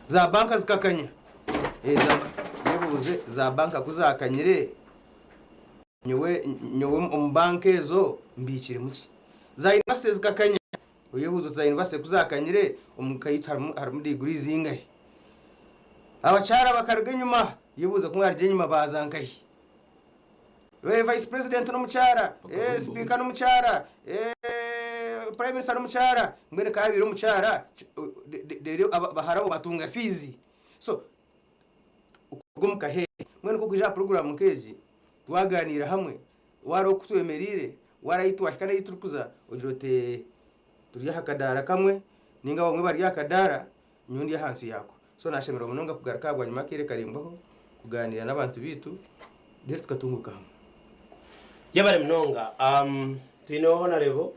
Za banka zikakanya. Yebuuze za banka ku zakanyire nyowe nyowe omu banka ezo mbiikiremu ki? Za yunivasite zikakanya. Oyebuuze oti za yunivasite ku zakanyire omu ka yaitu harimu harimu diguri zingahi? Abakyara bakaruga enyima. Yebuuze ku mwaruga enyima baaza nkahi? Eh, vice president n'omukyara, eh, speaker n'omukyara, eh, prime minister n'omukyara, mbwenu ka yabaire omukyara reero abahara bo batunga fees. So okuruga omu kaheeri mbwenu ku okwija aha program nk'egi twaganiira hamwe wareeba oku twemereire, wareeba ahu twahika n'ahu turikuza ogira oti turi aha kadaara kamwe ninga abamwe bari aha kadaara nyowe ndi ahansi yaako. So nashemererwa munonga kugaruka aha bwanyima y'akaire karaingwaho kugaaniira n'abantu baitu then tukatunguuka hamwe. Yebare munonga. Twineho Honarebo,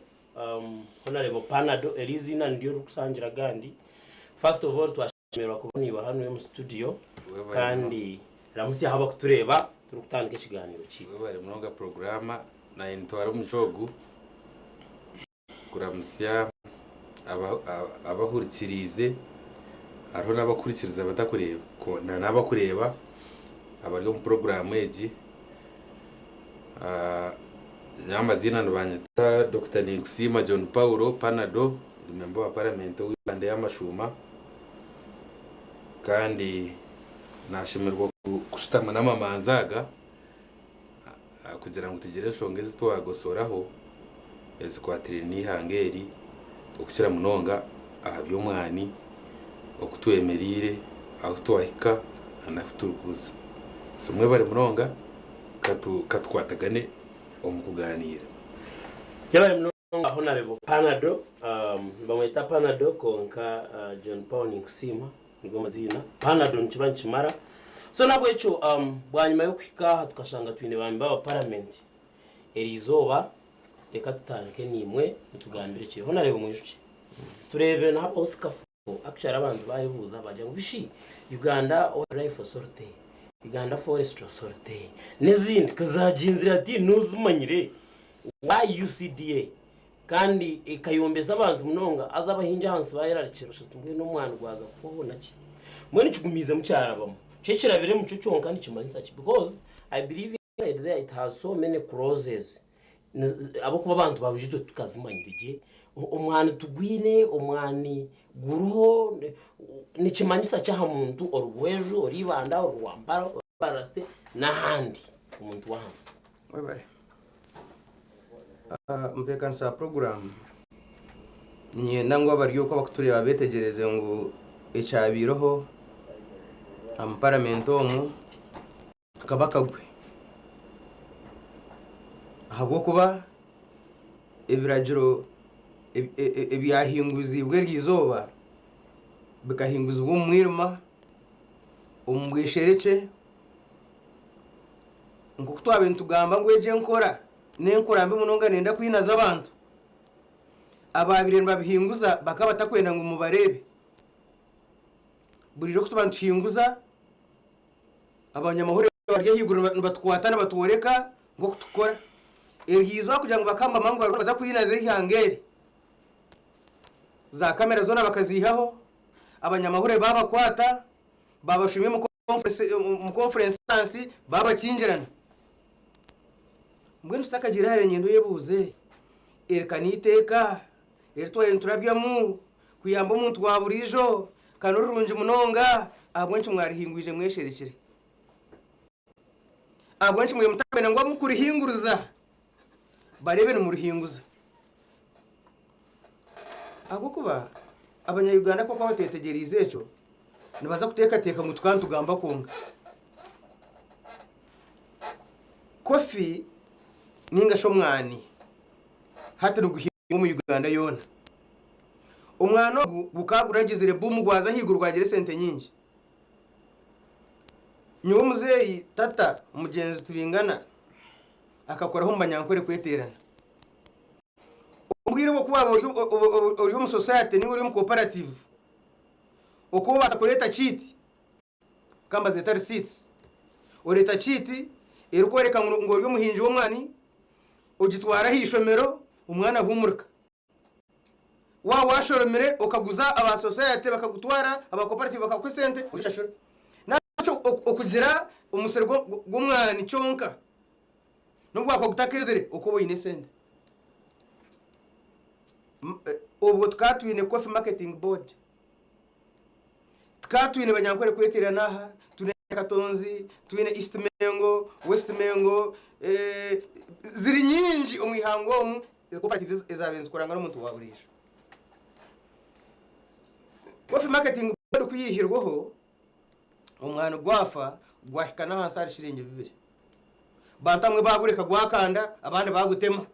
Honarebo Panado, eri eiziina niryo orikusangira agandi. First of all twashemererwa kuba naiwe hanu omu studio kandi ramutsyaho abakutureeba turikutandika ekigaaniiro kyaitu. Webare munonga puroguraama naanye nitwara omugisha ogu Kuramutsya abahurikiriize, hariho n'abakuhurikiriza batakureeba n'abakureeba abari omu puroguraamu egi. Nyowe amaziina nibanyeta Dokita Ninkusiima John Paul Panado, ndi memba wa paramenti ow'eibanda ey'amashuuma kandi nashemererwa kushutama n'amamanzi aga. Kugira ngu tugire enshonga ezi twagosooraho ezikwatiraine n'eihanga eri, okukira munonga aha by'omwani, oku twemereire, ahu twahika n'ahu turikuza. So mwebare munonga, ka tukwatagane omu kugaaniira. Yebare munonga Honarebo Panado, nibamweta Panado kwonka John Paul Ninkusiima. Nigo maziina. Panadol nikiba nikimara. So nahabwekyo bwanyima y'okuhika aha tukashanga twine ba memba ba paramenti eriizooba reka tutandike naimwe mutugambire ki. Honarebo mwijukye tureebire nahabaho sikafu actually abantu bayebuuza bagira ngu bishi Uganda Wildlife Authority, Uganda Forestry Authority n'ezindi kazaginzire hati nozimanyire why UCDA? Kandi ekayombesa abantu munonga, haza abahingi ahansi baayerarikirira oti mbwenu omwani gwaza kuhwaho naki? Mbwenu kigumiizemu kyarabamu. Kyo ekirabiremu kyo kyonka nikimanyisa ki? Because I believe inside there it has so many clauses ahabw'okuba abantu ba buriijo itwe titukazimanyire gye. Omwani tugwine, omwani guriho, nikimanyisa ki aha muntu ori Bweju, ori Ibanda, ori Rwampara, ori Mbarara City n'ahandi omuntu w'ahansi? Webare. Omutebeekanisa wa puroguraamu niinyenda ngu abari okwo abarikutureeba beetegyereze ngu ekyabaireho omu paramenti omu kakaba akagwe ahabw'okuba ebiragiro ebyahinguziibwe eryo izooba bikahinguzibwa omu mwirima, omu bwesherekye. Nk'oku twabaire nitugamba ngu egi enkora n'enkora mbi munonga neenda kwinaza abantu, abaabaire nibabihinguza bakaba batakwenda ngu mubareebe. Buriijo ku tuba nituhinguza, abanyamahurire bari ahaiguru nibatukwata nibatworeka nk'oku tukukora. Eryo izooba kugira ngu bakambama ngu bariho nibaza kwinaza eihanga eri, zaakamera zoona bakaziihaho, abanyamahurire baabakwata, baabashuumya omu omu conference ahansi baabakingirana. Mbwenu tutakagiire hare niinyenda oyebuuze, eri ka n'eiteeka eri twabaire niturabyamu kuyamba omuntu wa buriijo? Ka ni rirungi munonga, ahabw'enki mwarihingwije mwesherekire? Ahabw'enki mwe mutakwenda ngu abu kurihinguriza bareebe nimurihinguza? Ahabw'okuba Abanya-Uganda ku barikuba bateetegyereize ekyo, nibaza kuteekateeka ngu tukaba nitugamba kwonka. Kofi nainga shi omwani hati niguhingwa omu Uganda yoona. Omwani ogu gukaba guragizire buumu gwaza ahaiguru gwagira esente nyingi. Nyowe muzeeyi tata mugyenzi Tibingana akakoraho omu Banyankore kweteerana. Omu bwire obwo ku waaba ori omu society ninga ori omu cooperative, okaba obaasa kureeta kiiti, bakaba nibazeeta receipts, oreeta kiiti erikworeka ngu ori omuhingi w'omwani, ogitwara aha ishomero, omwana ahuumurika. Waaba washoromire okaguza aba society bakagutwara, aba cooperative bakakuha esente oshashura. Nahabwekyo okugira omusiri gw'omwani kyonka n'obu gwakuba gutakeezire okaba oine esente. Obwo tukaba twine coffee marketing board. Tukaba twine Banyankore kweteerana aha, twine Nyakatonzi, twine East Mengo, West Mengo, ziri nyingi omu ihanga omu cooperative ezaabaire nizikorangana omuntu wa buriijo. Coffee marketing board ku yaihirweho, omwani gwafa gwahika n'ahansi ahari shiringi bibiri. Bantu abamwe baagureka gwakanda, abandi baagutema.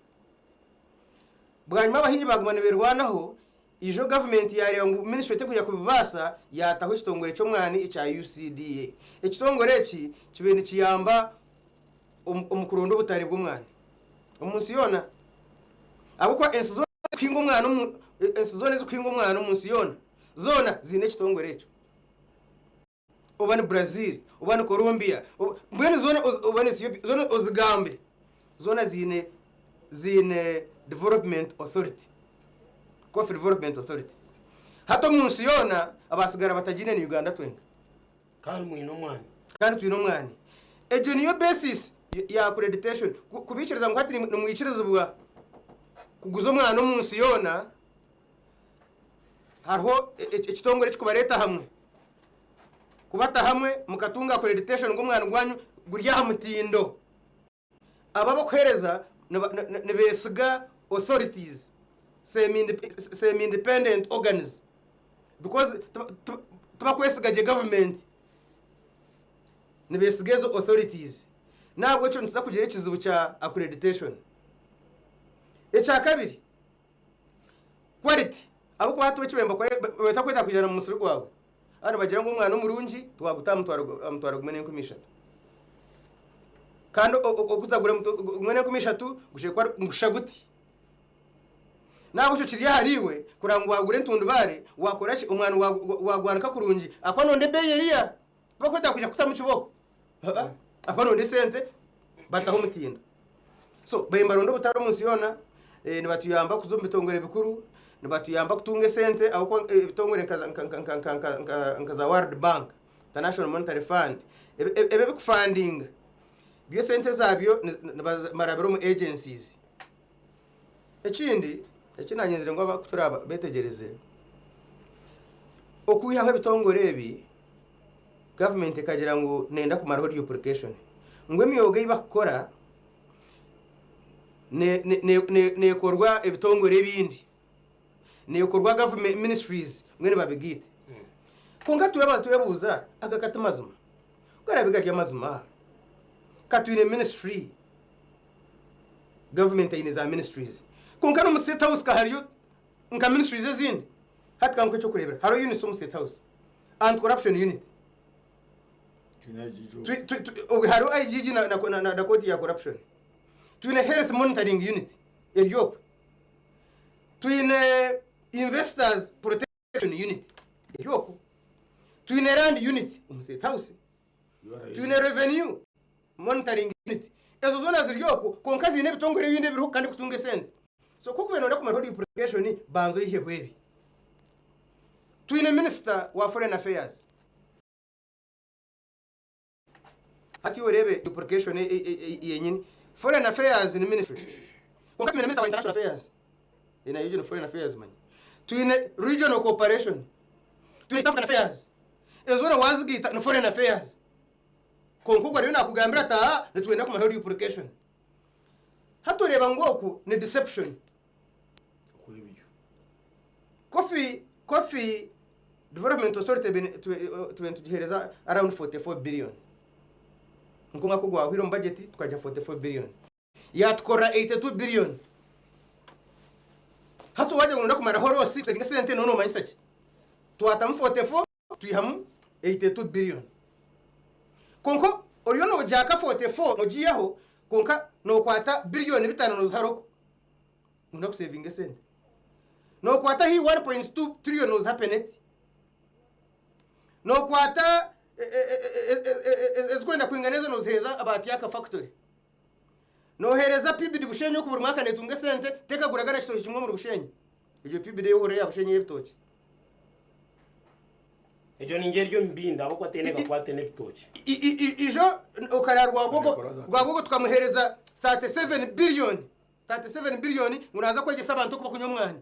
Bwanyima abahingi baaguma nibeerwanaho, Ijo gavumenti yaareeba ngu minisitule terikwija kubibaasa, yaataho ekitongore ky'omwani ekya UCDA. Ekitongore eki kibaire nikiyamba omu kuronda obutare bw'omwani omu nsi yoona. Ahabw'okuba ensi zoona ezirikuhinga omwani omu ensi zoona ezirikuhinga omwani omu nsi yoona, zoona ziine ekitongore ekyo. Oba ni Brazil, oba ni Colombia, mbwenu zoona oba ni Ethiopia, zoona ozigambe, zoona ziine ziine development authority, coffee development authority. Hati omu nsi yoona abasigara batagiine ni Uganda twenka. Kandi mwine omwani. Kandi twine omwani. Egyo niyo basis ya accreditation. Kubaikiriza ngu hati nimwikirizibwa kuguza omwani omu nsi yoona, hariho ekitongore ekirikubareeta hamwe. Kubata hamwe mukatunga accreditation ngu omwani gwanyu guri aha mutindo. Abo abakuheereza nibeesiga authorities, semi independent organs because tibakwesiga gye government, nibeesiga ezo authorities. N'ahabw'ekyo nituza kugira ekizibu kya accreditation. Ekyakabiri, Quality, ahabw'okuba hati eki batakweta kwija omu musiri gwawe, hati nibagira ngu omwana omurungi twaguta aha mutwaro gumwe n'enkumi ishatu. Kandi okuza kugura gumwe n'enkumi ishatu ngushusha guti. N'ahabw'ekyo kiri ahariiwe kureba ngu waagura entundubaare, waakora ki, omwani waagwanika kurungi ahakuba nonda ebeeyi eriya. Tibakweta kwija kukutamu kibooko, ahakuba nonda esente bataho omutindo. So bariyo nibaronda obutare omu nsi yoona, nibatuyamba kuza omu bitongore bikuru, nibatuyamba kutunga esente ahabw'okuba ebitongore nka za World Bank, International Monetary Fund, ebi ebikufandinga byo esente zaabyo nibarabira omu agencies. Ekindi eki naayenzire ngu abarikutura beetegyereze, okwihaho ebitongore ebi, gavumenti ekagira ngu neeyenda kumaraho duplication, ngu emyoga ei barikukora neekorwa ebitongore ebindi, neekorwa gavumenti ministries mbwenu babigaite. Kwonka twaba twebuuza aga ka ti mazima? Ku garaabe gari amazima, ka twine ministry, gavumenti eine za ministries, kwonka n'omu state house ka hariyo nka ministries ezindi. Hati ka nkuhe eky'okureeberaho, hariho units omu state house. Anti-corruption unit. Hariho IGG na kooti ya corruption. Twine health monitoring unit eri okwe. Twine investors protection unit eri okwo. Twine land unit omu state house. Twine revenue monitoring unit. Ezo zoona ziri okwo kwonka ziine ebitongore ebindi ebiriho kandi kutunga esente. So ku okubaire noyenda kumaraho duplication banza oiheho ebi. Twine minisita wa foreign affairs. Hati oreebe duplication yenyini. Foreign affairs ni ministry. Kwonka twine minisita wa international affairs. Nayo egyo ni foreign affairs manya. Twine regional cooperation. Twine East African affairs. Ezo zoona wazigaita ni foreign affairs. Kwonka ogwo ariyo nakugambira ati aha nitwenda kumaraho duplication. Hati oreeba ngu oku ni deception. Coffee Coffee Development Authority tube nitugiheereza around 44 billion. Nk'omwaka ogwahwire omu budget tukagiha 44 billion. Yaatukorera 82 billion. Hati wagira ngu noyenda kumaraho loss kusevinga esente noba nomanyisa ki? Twatamu 44 twihamu 82 billion. Kwonka oriyo nogyaka 44 nogiihaho kwonka nokwata billion bitano noziha roko. Noyenda kusevinga esente. Nokwata haihi 1.2 trillion noziha peneti. Nokwata ezikwenda kwingana ezo noziheereza aba Tiaka factory. Noheereza PBD Bushenyi oku buri mwaka netunga esente tekaguraga na kitookye kimwe omuri Bushenyi. Egyo PBDA ei ohurira ya Bushenyi ey'ebitookye. Egyo ningira eri omu bindi ahabw'okuba teine kakwate n'ebitookye. Ijo okareba Rwabwogo, Rwabwogo tukamuheereza 37 billion, 37 billion ngu naaza kwegyesa abantu oku bakunywa omwani.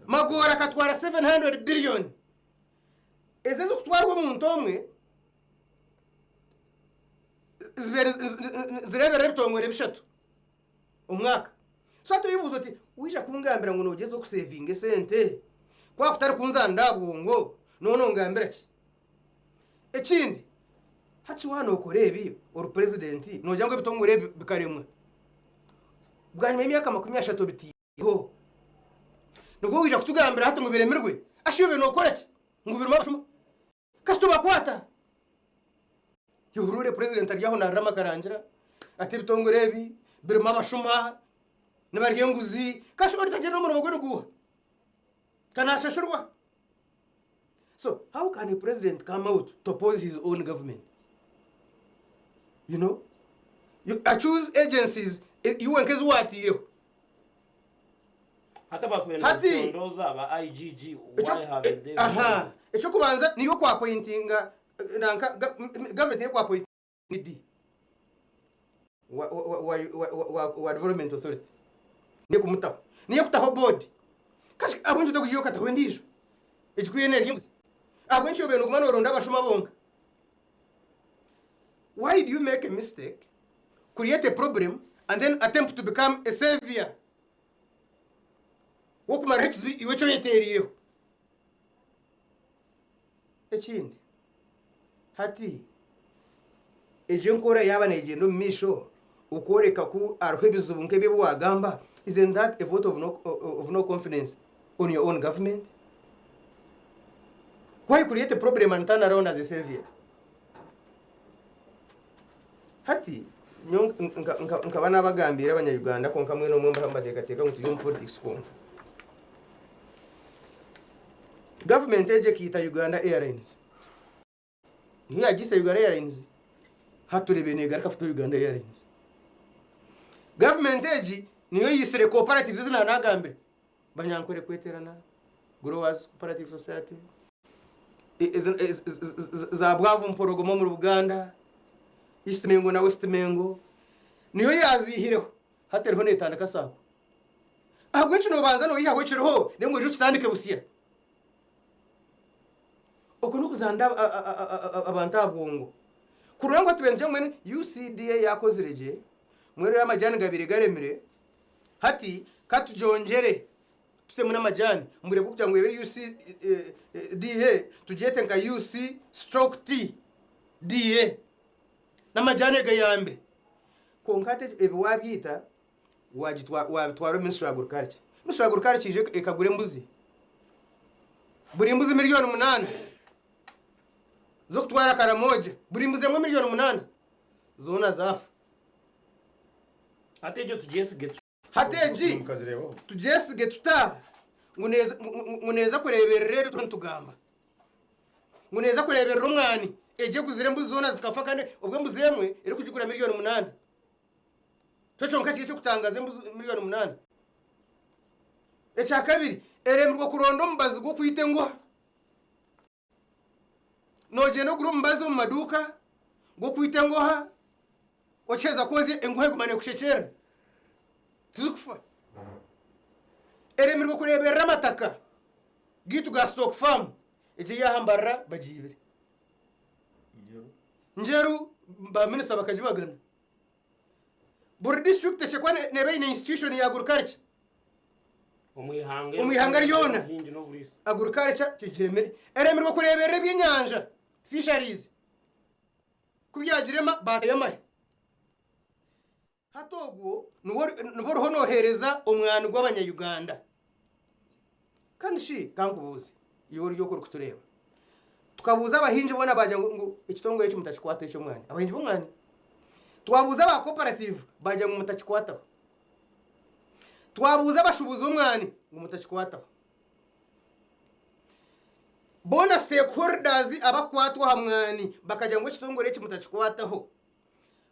Magoora akatwara 700 billion. Ezo ezikutwarwa omuntu omwe zibeire nizireeberera ebitongore bishatu omwaka. So hati oyebuuza oti waija kungambira ngu noogyezaho kusevinga esente ku kutari kunzanira aha bwongo nooba nongambira ki? Ekindi hati waaba nookora ebi ori purezidenti noogira ngu ebitongore ebi bikaremwa bwanyima y'emyaka 30 obitiireho nibwo waija kutugambira hati ngu biremirwe asha iwe nookora ki ngu birimu abashuma? Kasita obakwata. Yohurure president ari aho narurama akarangira ati ebitongore ebi birimu abashuma nibarya enguzi kashi auditor general omurimo gwe niguuha? Ka nashashurwa? So how can a president come out to oppose his own government? You know? You accuse agencies iwe nk'ezi watiireho. Hati abakwenda Hati- kucondooza ba IGG Ekyo- why haven't they aha ekyokubanza niyo kwapointinga nanka gavumenti niyo kwapointinga ED wa, wa, wa, wa, wa, wa, wa development authority niyo kumutaho niyo kutaho board kashi ahabw'enki otakugiyo okataho endiijo ekikwiye nerya enguzi ahabw'enki obeire noguma noronda abashuma bonka why do you make a mistake create a problem and then attempt to become a savior w'okumaraho ekizibu iwe eki oyeteereireho. Ekindi, hati egyo enkora yaaba neegyenda omu maisho okworeka ku hariho ebizibu nk'ebi ebi waagamba, isn't that a vote of no, of no confidence on your own government? Why create a problem and turn around as a savior? Hati nyowe nkaba nabagambiire abanya-Uganda kwonka mbwenu omwe mbariho nibateekateeka ngu turi omu politics kwonka. Gavumenti egi ekaita Uganda Airlines. Niyo yaagiitsa Uganda Airlines, hati tureebire neegaruka kuta Uganda Airlines. Gavumenti egi niyo yaitsire cooperatives ezi naaba naagambire. Banyankore kweterana, Growers Cooperative Society, za Bwavu Mpologoma omuri Buganda, East Mengo na West Mengo, niyo yaaziihireho hati eriho neetandika saako. Ahabw'enki noobanza noihaho ekiriho reero ngu oije okitandike busya? Okwo n'okuzanda abantu aha bwongo. Kurora ngu hati tubaire nitugira ngu mbwenu UCDA yaakozire gye, mbwenu amajaani gabaire garemire, Hati ka tugyongyere tutemu n'amajaani omu bwire bw'okugira ngu ebe UCDA tugyete nka UC stroke T DA n'amajaani gayambe. Kwonka hati ebi waabyita waabitwara omu ministry ya agriculture. Ministry ya agriculture eija ekagura embuzi, buri mbuzi 8,000,000 z'okutwara Karamoja, buri mbuzi emwe 8,000,000 zoona zaafa. Hati egyo tugyesige tuta? Hati egi tugyesige tuta ngu neeza kureeberera ebi turiyo nitugamba? Ngu neeza kureeberera omwani? Egi eguzire embuzi zoona zikafa kandi obwo embuzi emwe erikugigura 8,000,000. Kyo kyonka kiri eky'okutangaaza embuzi 8,000,000. Ekyakabiri, eremirwe kuronda omubazi gw'okwita enguha. Noogyenda ogura omubazi omu maduuka gw'okwita engoha, okiheza kwozya engoha eguma neekushekyerera, tizikufa. Eremirwe kureeberera amataka gaitu ga stock farm, egyo ey'aha Mbarara bagiibire. Njeru ba minisita bakagibagana. Buri disiturikiti esheekwa neeba eine institution ya agriculture. Omu ihanga Omu ihanga ryona. obuhingi n'oburiisa. Agriculture kigiremire. Eremirwe kureeberera ebyenyanja, fisheries. Ku byagirema baatayo amahe. Hati ogwo niwe niwe oriho nooheereza omwani gw'abanya-Uganda. Kandi shi ka nkubuuze, iwe ori oku orikutureeba, tukabuuza abahingi boona baagira ngu ngu ekitongore eki mutakikwataho eky'omwani, abahingi b'omwani. Twabuuza aba cooperative baagira ngu mutakikwataho. Twabuuza abashuubuzi b'omwani ngu mutakikwataho. Boona stakeholders abakukwatwa aha mwani bakagira ngu ekitongore eki mutakikwataho.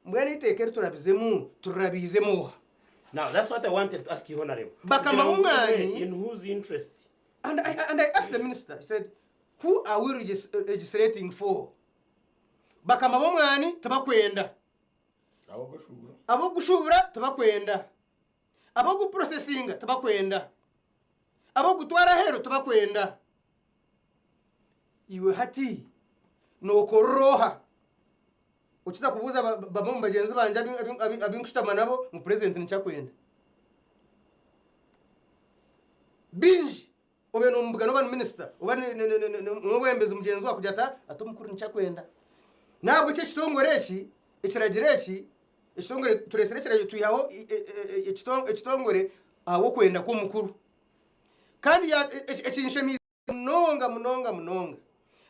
Mbwenu eiteeka eri turabizemu, turirabiizemu oha? Now that's what I wanted to ask you honorable. Bakama Kugira ngu b'omwani- in whose interest? And I asked the minister, I said, who are we legislating for? Bakama b'omwani tibakwenda. Ab'okushuubura tibakwenda. Ab'okuprosesinga tibakwenda. Ab'okutwara aheeru tibakwenda. Iwe hati nookorera oha? Okiza kubuuza bamwe omu bagyenzi bangye abu nkushutama nabo ngu purezidenti nikyo akwenda. Baingi obe nomubugana oba ni minisita oba n'omwebembezi mugyenzi waawe akugira ati ati omukuru nikyo akwenda. Nahabwekyo ekitongore eki, ekiragiro eki, ekitongore tureetsire ekiragiro twihaho ekitongore ahabw'okwenda kw'omukuru. Kandi ekinshemiize munonga munonga munonga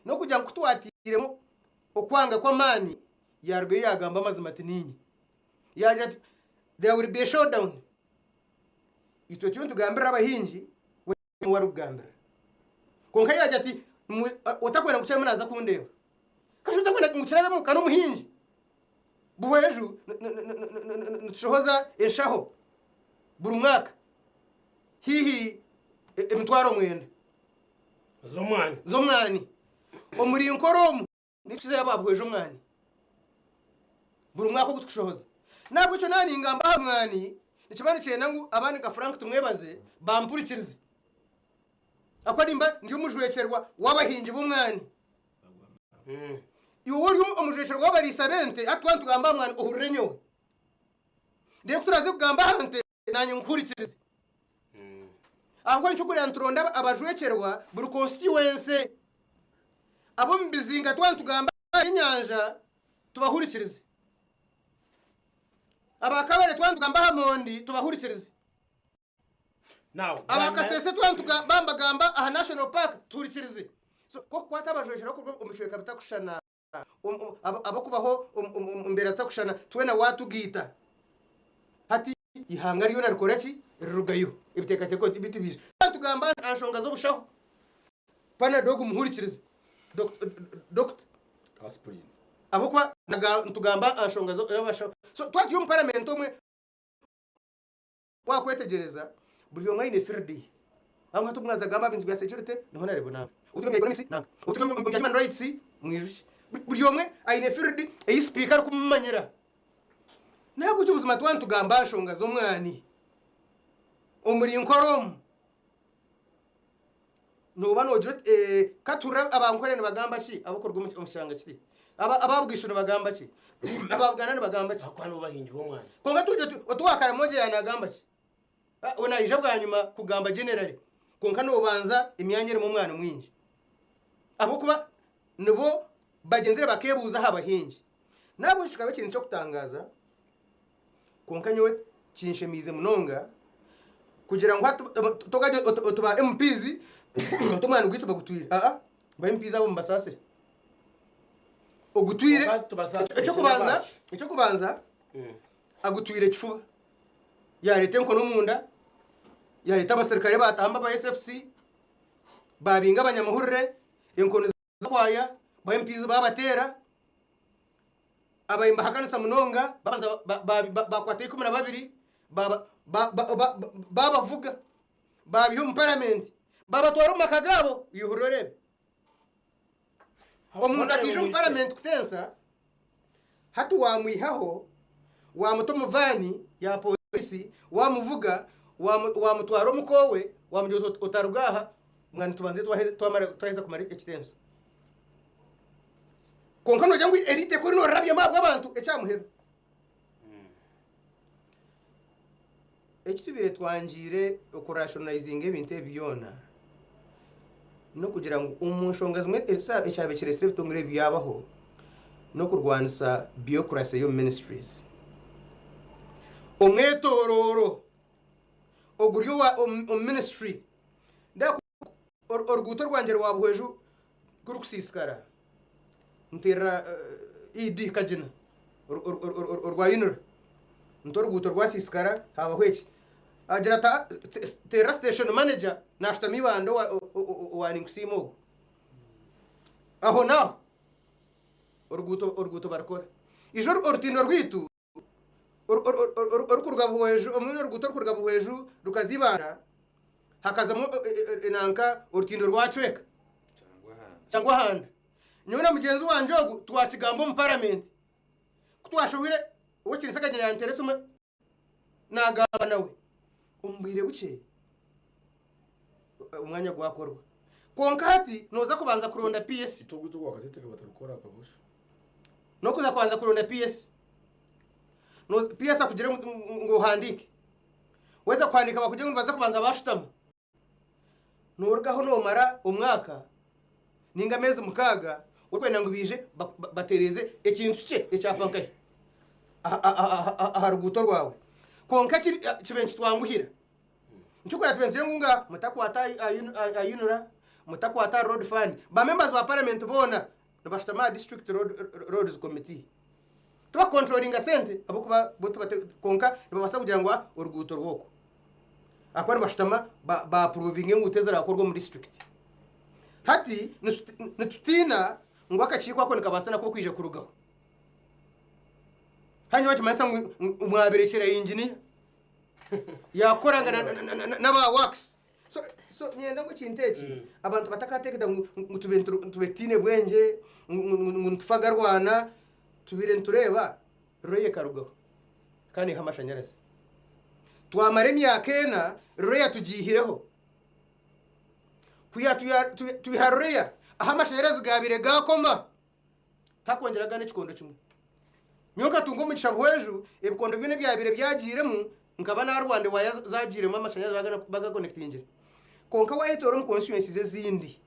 n'okugira ngu ku twatairemu okwanga kw'amaani yaarugayo yaagamba amazima ati niinye. Yaagira ati there will be a showdown. Itwe turiyo nitugambirira abahingi we niwe arikugambirira. Kwonka yaagira ati otakwenda ngu kirabemu naaza kundeeba. Kasha otakwenda ngu kirabemu ka n'omuhingi. Buhweju nitushohoza enshaho buri mwaka. Haihi emitwaro mwenda. Z'omwani. Z'omwani. Omuri Nkore omu nitukizayo aba Buhweju omwani. Buri mwaka ogu tukushohoza. Nahabwekyo naaba ningamba aha mwani, nikiba nikyenda ngu abandi nka Frank Tumwebaze bampurikirize. Ahakuba nimba ndi omujwekyerwa w'abahingi b'omwani. Iwe ori omujwekyerwa w'abariisa b'ente, hati twaba nitugamba aha mwani ohurire nyowe. Reero ku turaaze kugamba aha nte, Naanye nkuhurikirize. Ahabw'okuba nikyo kureba nituronda abajwekyerwa buri constituency. Ab'omu bizinga twaba nitugamba aha nyanja tubahurikirize. Aba Kabale twaba nitugamba aha mondi tubahurikirize. Now, Aba Kasese twaba nitugamba mbagamba aha National Park tuhurikirize. So, k'okukwata abajwekyerwa kuruga omu bicweka bitakushushana. abarikubaho omu mbeera zitarikushushana twena waatugaita. Hati eihanga ryona rikora ki? Rirugayo. Ebiteekateeko bitu biija. Tugamba aha nshonga z'obushaho. Panadol ogu muhurikirize. Dokita. Aspirin. Ahabw'okuba nitugamba aha nshonga z'abashaho. So twaba turi omu paramenti omwe. Wakwetegyereza, buri omwe aine field ye. Aho hati obu agamba aha bintu bya security, niho nareeba nanka. Obu turi omu bya economics, nanka. Obu turi omu bya human rights, mwijukye. Buri omwe aine field ei sipiika arikumumanyira. Nahabwekyo buzima twaba nitugamba aha nshonga z'omwani omuri Nkore omu, Nooba noogira oti, Ee, ka tuhurire aba Nkore nibagamba ki, ab'okuruga omu kyanga kiti. Aba Bugishu nibagamba ki? Aba Buganda nibagamba ki? Ahabw'okuba nibo bahingi b'omwani. Kwonka tugire tuti, oti owa Karamoja yaanagamba ki? We naija bwanyima kugamba generally. Kwonka noobanza emyanya erimu omwani mwingi. Ahabw'okuba nibo bagyenzire bakeebuuza aha bahingi. N'ahabw'ekyo kikaba ekintu ky'okutangaaza. Kwonka nyowe kinshemiize munonga kugira ngu hati tokagye oti ba MPs oti omwani gwaitu bagutwire. Aa, ba MPs abo mubasaasire. Ogutwire, Kwonka tubasaasire eky'okubanza, kyona eky'okubanza agutwire kifuba. Yaareeta enkono omunda, yaareeta abaserukare baatamba aba SFC, baabinga abanyamahurire, enkoni zakwaya, ba MPs baabateera. Abaimbahakanisa munonga babanza bakwata 12 babavuga babiha omu paramenti babatwara omu maka gaabo ihurire oreebe. Omuntu akaija omu paramenti kutensa hati wamwihaho wamuta omu vaani ya poorisi wamuvuga wamutwara omuka owe wamugira oti otaruga aha mbwenu tubanze twaheza kumara ekitenso. Kwonka noogira ngu eri iteeka ori noorirabyamu ahabw'abantu eky'aha muheru. Eki tubaire twangiire okurationalizinga ebintu ebi byona n'okugira ngu omu nshonga zimwe ekyabaire kireetsire ebitongore ebi byabaho n'okurwanisa bureaucracy ey'omu ministries. Omwetoorooro oguri omu ministry Oruguuto rwangye rwa Buhweju kurukusiisikara, nteerera ED Kagina orwa UNRA nti oruguuto rwasiisikara haabaho eki. Agira ati teerera station manager naashutama Ibanda owa Ninkusiima ogwo. Ahonaaho oruguuto barukora. Ijo orutindo rwaitu. Orikuruga Buhweju, omwine oruguuto orikuruga Buhweju rukaza Ibanda hakazamu nanka orutindo rwacweka kyangwa ahanda. Nyowe na mugyenzi wangye ogu twakigamba omu paramenti. Ku twashohwire Owekitiinisa akagira yanteera esimu naagamba nawe omu bwire bukye omwanya gwakorwa. Kwonka hati nooza kubanza kuronda PS. N'okuza kubanza kuronda PS. PS akugire ngu ohandiike. Waaheza kuhandiika bakugire ngu nibaza kubanza baashutama. Noorugaho noomara omwaka nainga ameezi mukaaga orikwenda ngu baije batereeze ekintu kikye ekyafa nkahi aha ruguuto rwawe. Kwonka kibaire nikitwanguhira. Nikyo orikureeba tubaire nitugira ngu nga mutakwata aha UNRA, mutakwata aha road fund. Ba members ba parliament boona nibashutama aha district roads committee. Tibakukontrolinga sente ahabw'okuba bo kwonka nibabaasa kugira ngu oruguuto rw'oku. Ahakuba nibashutama ba apuruvinga enguuto eziraakorwa omu disiturikiti. Hati nitutiina ngu akakiiko ako nikabaasa nako kwija kurugaho. Hati nikimanyisa ngu mwabirekyera inginiya yaakora n'aba wakisi. So, so niinyenda ngu ekintu eki abantu batakateekateeka ngu ngu tube tube tutaine bwengye, ngu ngu ngu nitufa agarwana, tubaire nitureeba REA ekarugaho kandi neiha amashanyarazi. Twamara emyaka ena REA tugiihireho. Kwiha twiha REA ahu amashanyarazi gaabaire gaakoma, Takwongyera n'ekikondo kimwe. Nyowe nkatunga omugisha Buhweju, ebikondo byona ebyabaire byagiiremu nkaba naarwanda waaya zaagiiremu amashanyarazi bagakonekitingire. Kwonka waayetoora omu constituencies ezindi,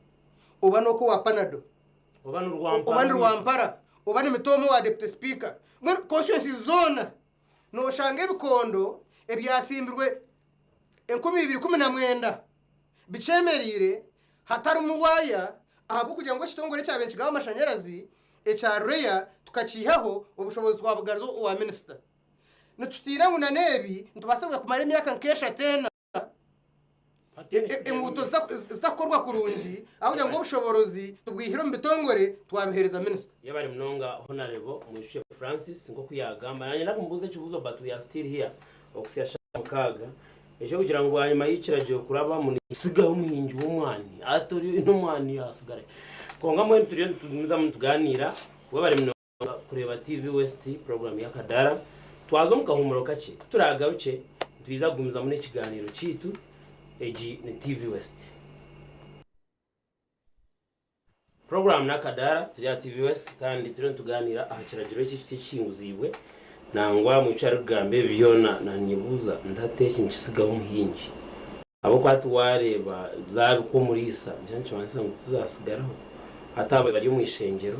oba n'oku owa Panado, oba ni Rwampara, oba ni Mitooma owa Deputy Speaker, mbwenu constituencies zoona nooshanga ebikondo ebyasimbirwe 2019 bikyemereire hatarimu waaya ahabw'okugira ngu ekitongore ekyabaire nikigaba amashanyarazi ekya REA tukakiihaho, obushoboorozi twabugaruza owa minisita. Nitutiina ngu n'ebi nitubaasa kumara emyaka nk'eshatu ena enguuto zitakukorwa kurungi ahabw'okugira ngu obushoboorozi tubwihire omu bitongore twabiheereza minisita. Yebare munonga Honarebo Mwijukye Francis nk'oku yagamba. Nanye ndakumubuuza ekibuuzo but we are still here okuhitsya shaaha mukaaga. Eky'okugira ngu bwanyima y'ekiragiro kurabamu nikitsigaho omuhingi w'omwani. Hati ori oine omwani yaasigara. Kwonka mbwenu turiyo nitugumizamu nitugaaniira. Webare munonga kureeba TV West puroguraamu y'Akadaara. Twaza omu kahuumuro kakye. Ku turaagarukye, nitwija kugumizamu n'ekigaaniiro kyaitu. Egi ni TV West. Puroguraamu n'Akadaara, turi aha TV West kandi turiyo nitugaaniira aha kiragiro eki ekisya ekihinguziibwe. Nangwa mwishiki arikugamba ebi byona naanyebuuza nti hati eki nikitsigaho omuhingi? Ahabw'okuba hati waareeba zaabikwa omuriisa nikyo nikimanyisa ngu tizaasigaraho. Hati aba bari omu ishengyero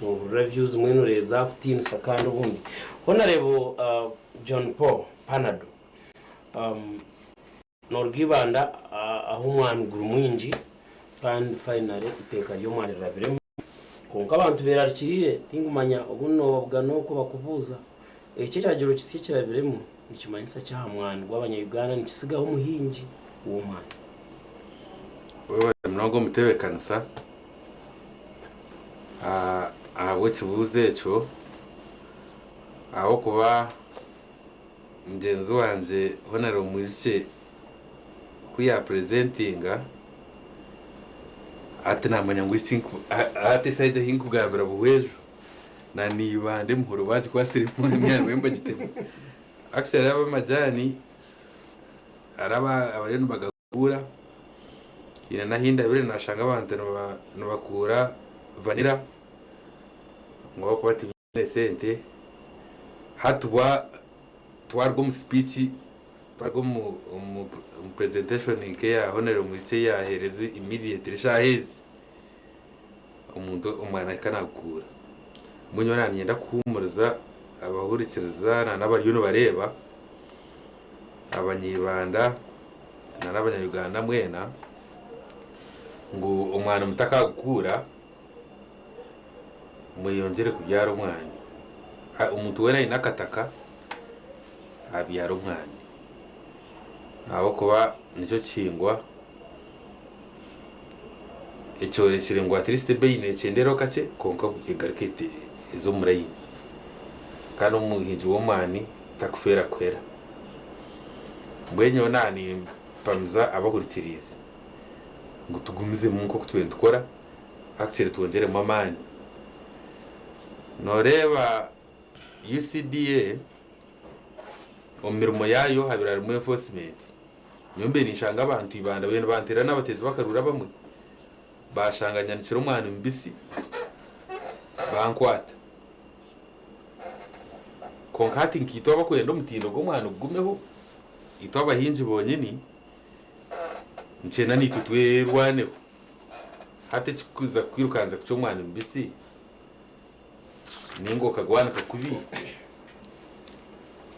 noohurira views mbwenu oreeba zaakutiinisa kandi obundi. Honourable John Paul Panado, Noruga Ibanda ahu omwani guri mwingi kandi finally eiteeka ry'omwani rirabiremu kwonka abantu berarikirire tinkumanya obundi nobabugana okwo bakubuuza eki ekiragiro kisya ekirabiremu nikimanyisa ki aha mwani gw'abanya Uganda nikisigaho omuhingi w'omwani. Webare munonga omutebekanisa ahabw'ekibuuzo ekyo ahabw'okuba Mugyenzi wangye Honore Mwijukye ku yaapurezentinga, hati naamanya ngu eki hati eshaaha egi ahi nkugambira Buhweju na n'eibanda emihoro baagikwatsire emyani mbagitema. Actually ab'amajaani hariho abariyo nibagakuura, haine n'ahu ndabire naashanga abantu nibakuura vanilla ngu ahabw'okuba tibaine sente. Hati twaruga omu speech, twaruga omu presentation nk'eya Honourable Mwijukye ei yaaheereza immediately eshaaha ezi, omuntu omwana ahika naagukuura. Mbwenu nyowe naaba niinyenda kuhuumuriza abahurikiriza n'abariyo nibareeba, Abanyaibanda n'Abanya-Uganda mwena ngu omwana mutakagukuura, mweyongyere kubyara omwani. Omuntu weena aine akataka abyare omwani ahabw'okuba nikyo kihingwa ekyorekire ngu at least ebeeyi neekyendeeraho kakye kwonka egaruka eze omu layini. Kandi omuhingi w'omwani. Takufeera kuhera. Mbwenu nyowe naanimpamiza abahurikiriize ngu tugumizemu nk'oku turiyo nitukora, actually twongyeremu amaani. Nooreeba UCDA omu mirimo yaayo habaire harimu enforcement. Nyowe mbaire ninshanga abantu Ibanda bariyo nibanteerera n'abateezi b'akaruuru abamwe, baashanga nyanikire omwani mubisi bankwata. Kwonka hati nkaitwe abakwenda omutindo gw'omwani gugumeho, itwe abahingi bonyini nikyenda naitwe twerwaneho. Hati ekikuza kukwirukanza kucwa omwani mubisi ninga okagwanika kubi.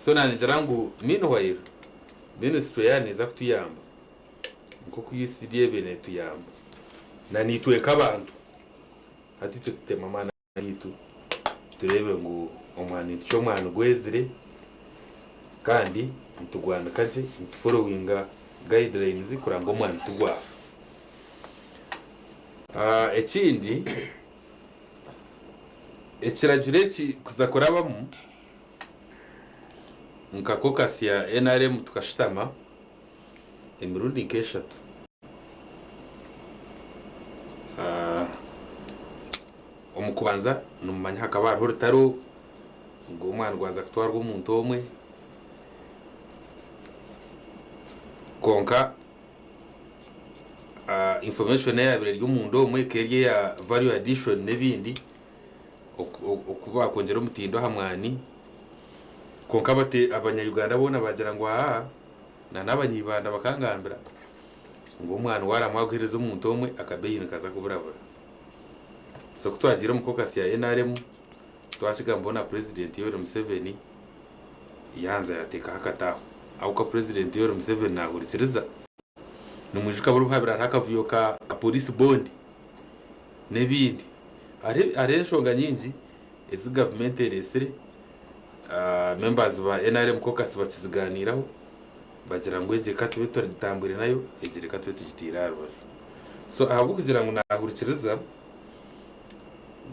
So naningira ngu meanwhile ministry yaaba neeza kutuyamba nk'oku UCDA ebaire netuyamba na naitwe nk'abantu hati itwe tutemu amaani Baitu tureebe ngu omwani nitukya omwani gwezire kandi nitugwanika gye, nituforowinga guidelines kureba ngu omwani tigwafa. Ekindi, ekiragiro eki kuza kurabamu nka caucus ya nrm tukashutama emirundi nk'eshatu. Omu kubanza nimumanya hakaba hariho orutaro ngu omwana gwaza kutwarwa omuntu omwe kwonka information eyabaire eri omunda omwe ekaba eri eya value addition n'ebindi oku bakwongyera omutindo aha mwani kwonka abanya Uganda boona bagira ngu haa na n'abanya Ibanda bakangambira ngu omwani waramwa guhereza omuntu omwe akabeeyi nikaza kuburabura. So ku twagiire omu caucus ya nrm twakigambaho na Purezidenti Yoweri Museveni yaanza yateekaho akati aho. Ahabw'okuba Purezidenti Yoweri Museveni naahurikiriza. Nimwijuka buri obu haabaire hariho akavuyo ka Police Bond n'ebindi. Hariho enshonga nyingi ezi gavumenti ereetsire, members ba nrm caucus bakizigaaniiraho bagira ngu egi reka tube tutambwire nayo, egi reka tube tugiteire aha rubaju. So ahabw'okugira ngu naahurikiriza,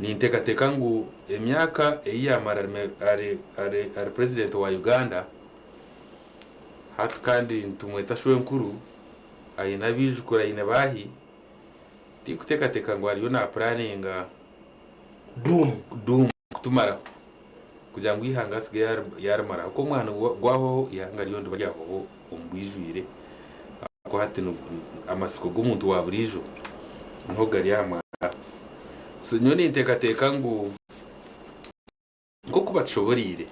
ninteekateeka ngu emyaka ei yaamara ari ari ari purezidenti wa Uganda, hati kandi nitumweta shwenkuru, aine abaijukuru aine baahi, tinkuteekateeka ngu ariyo naapuraninga Doom. Doom kutumaraho kugira ngu eihanga atsigaye yaarimaraho. Ku omwani gwahwaho eihanga ryo riba ryahwaho omu bwijwire ahabw'okuba hati amatsiko g'omuntu wa buriijo niho gari aha mwani aho. So nyowe ninteekateeka ngu nk'oku batushoboreire,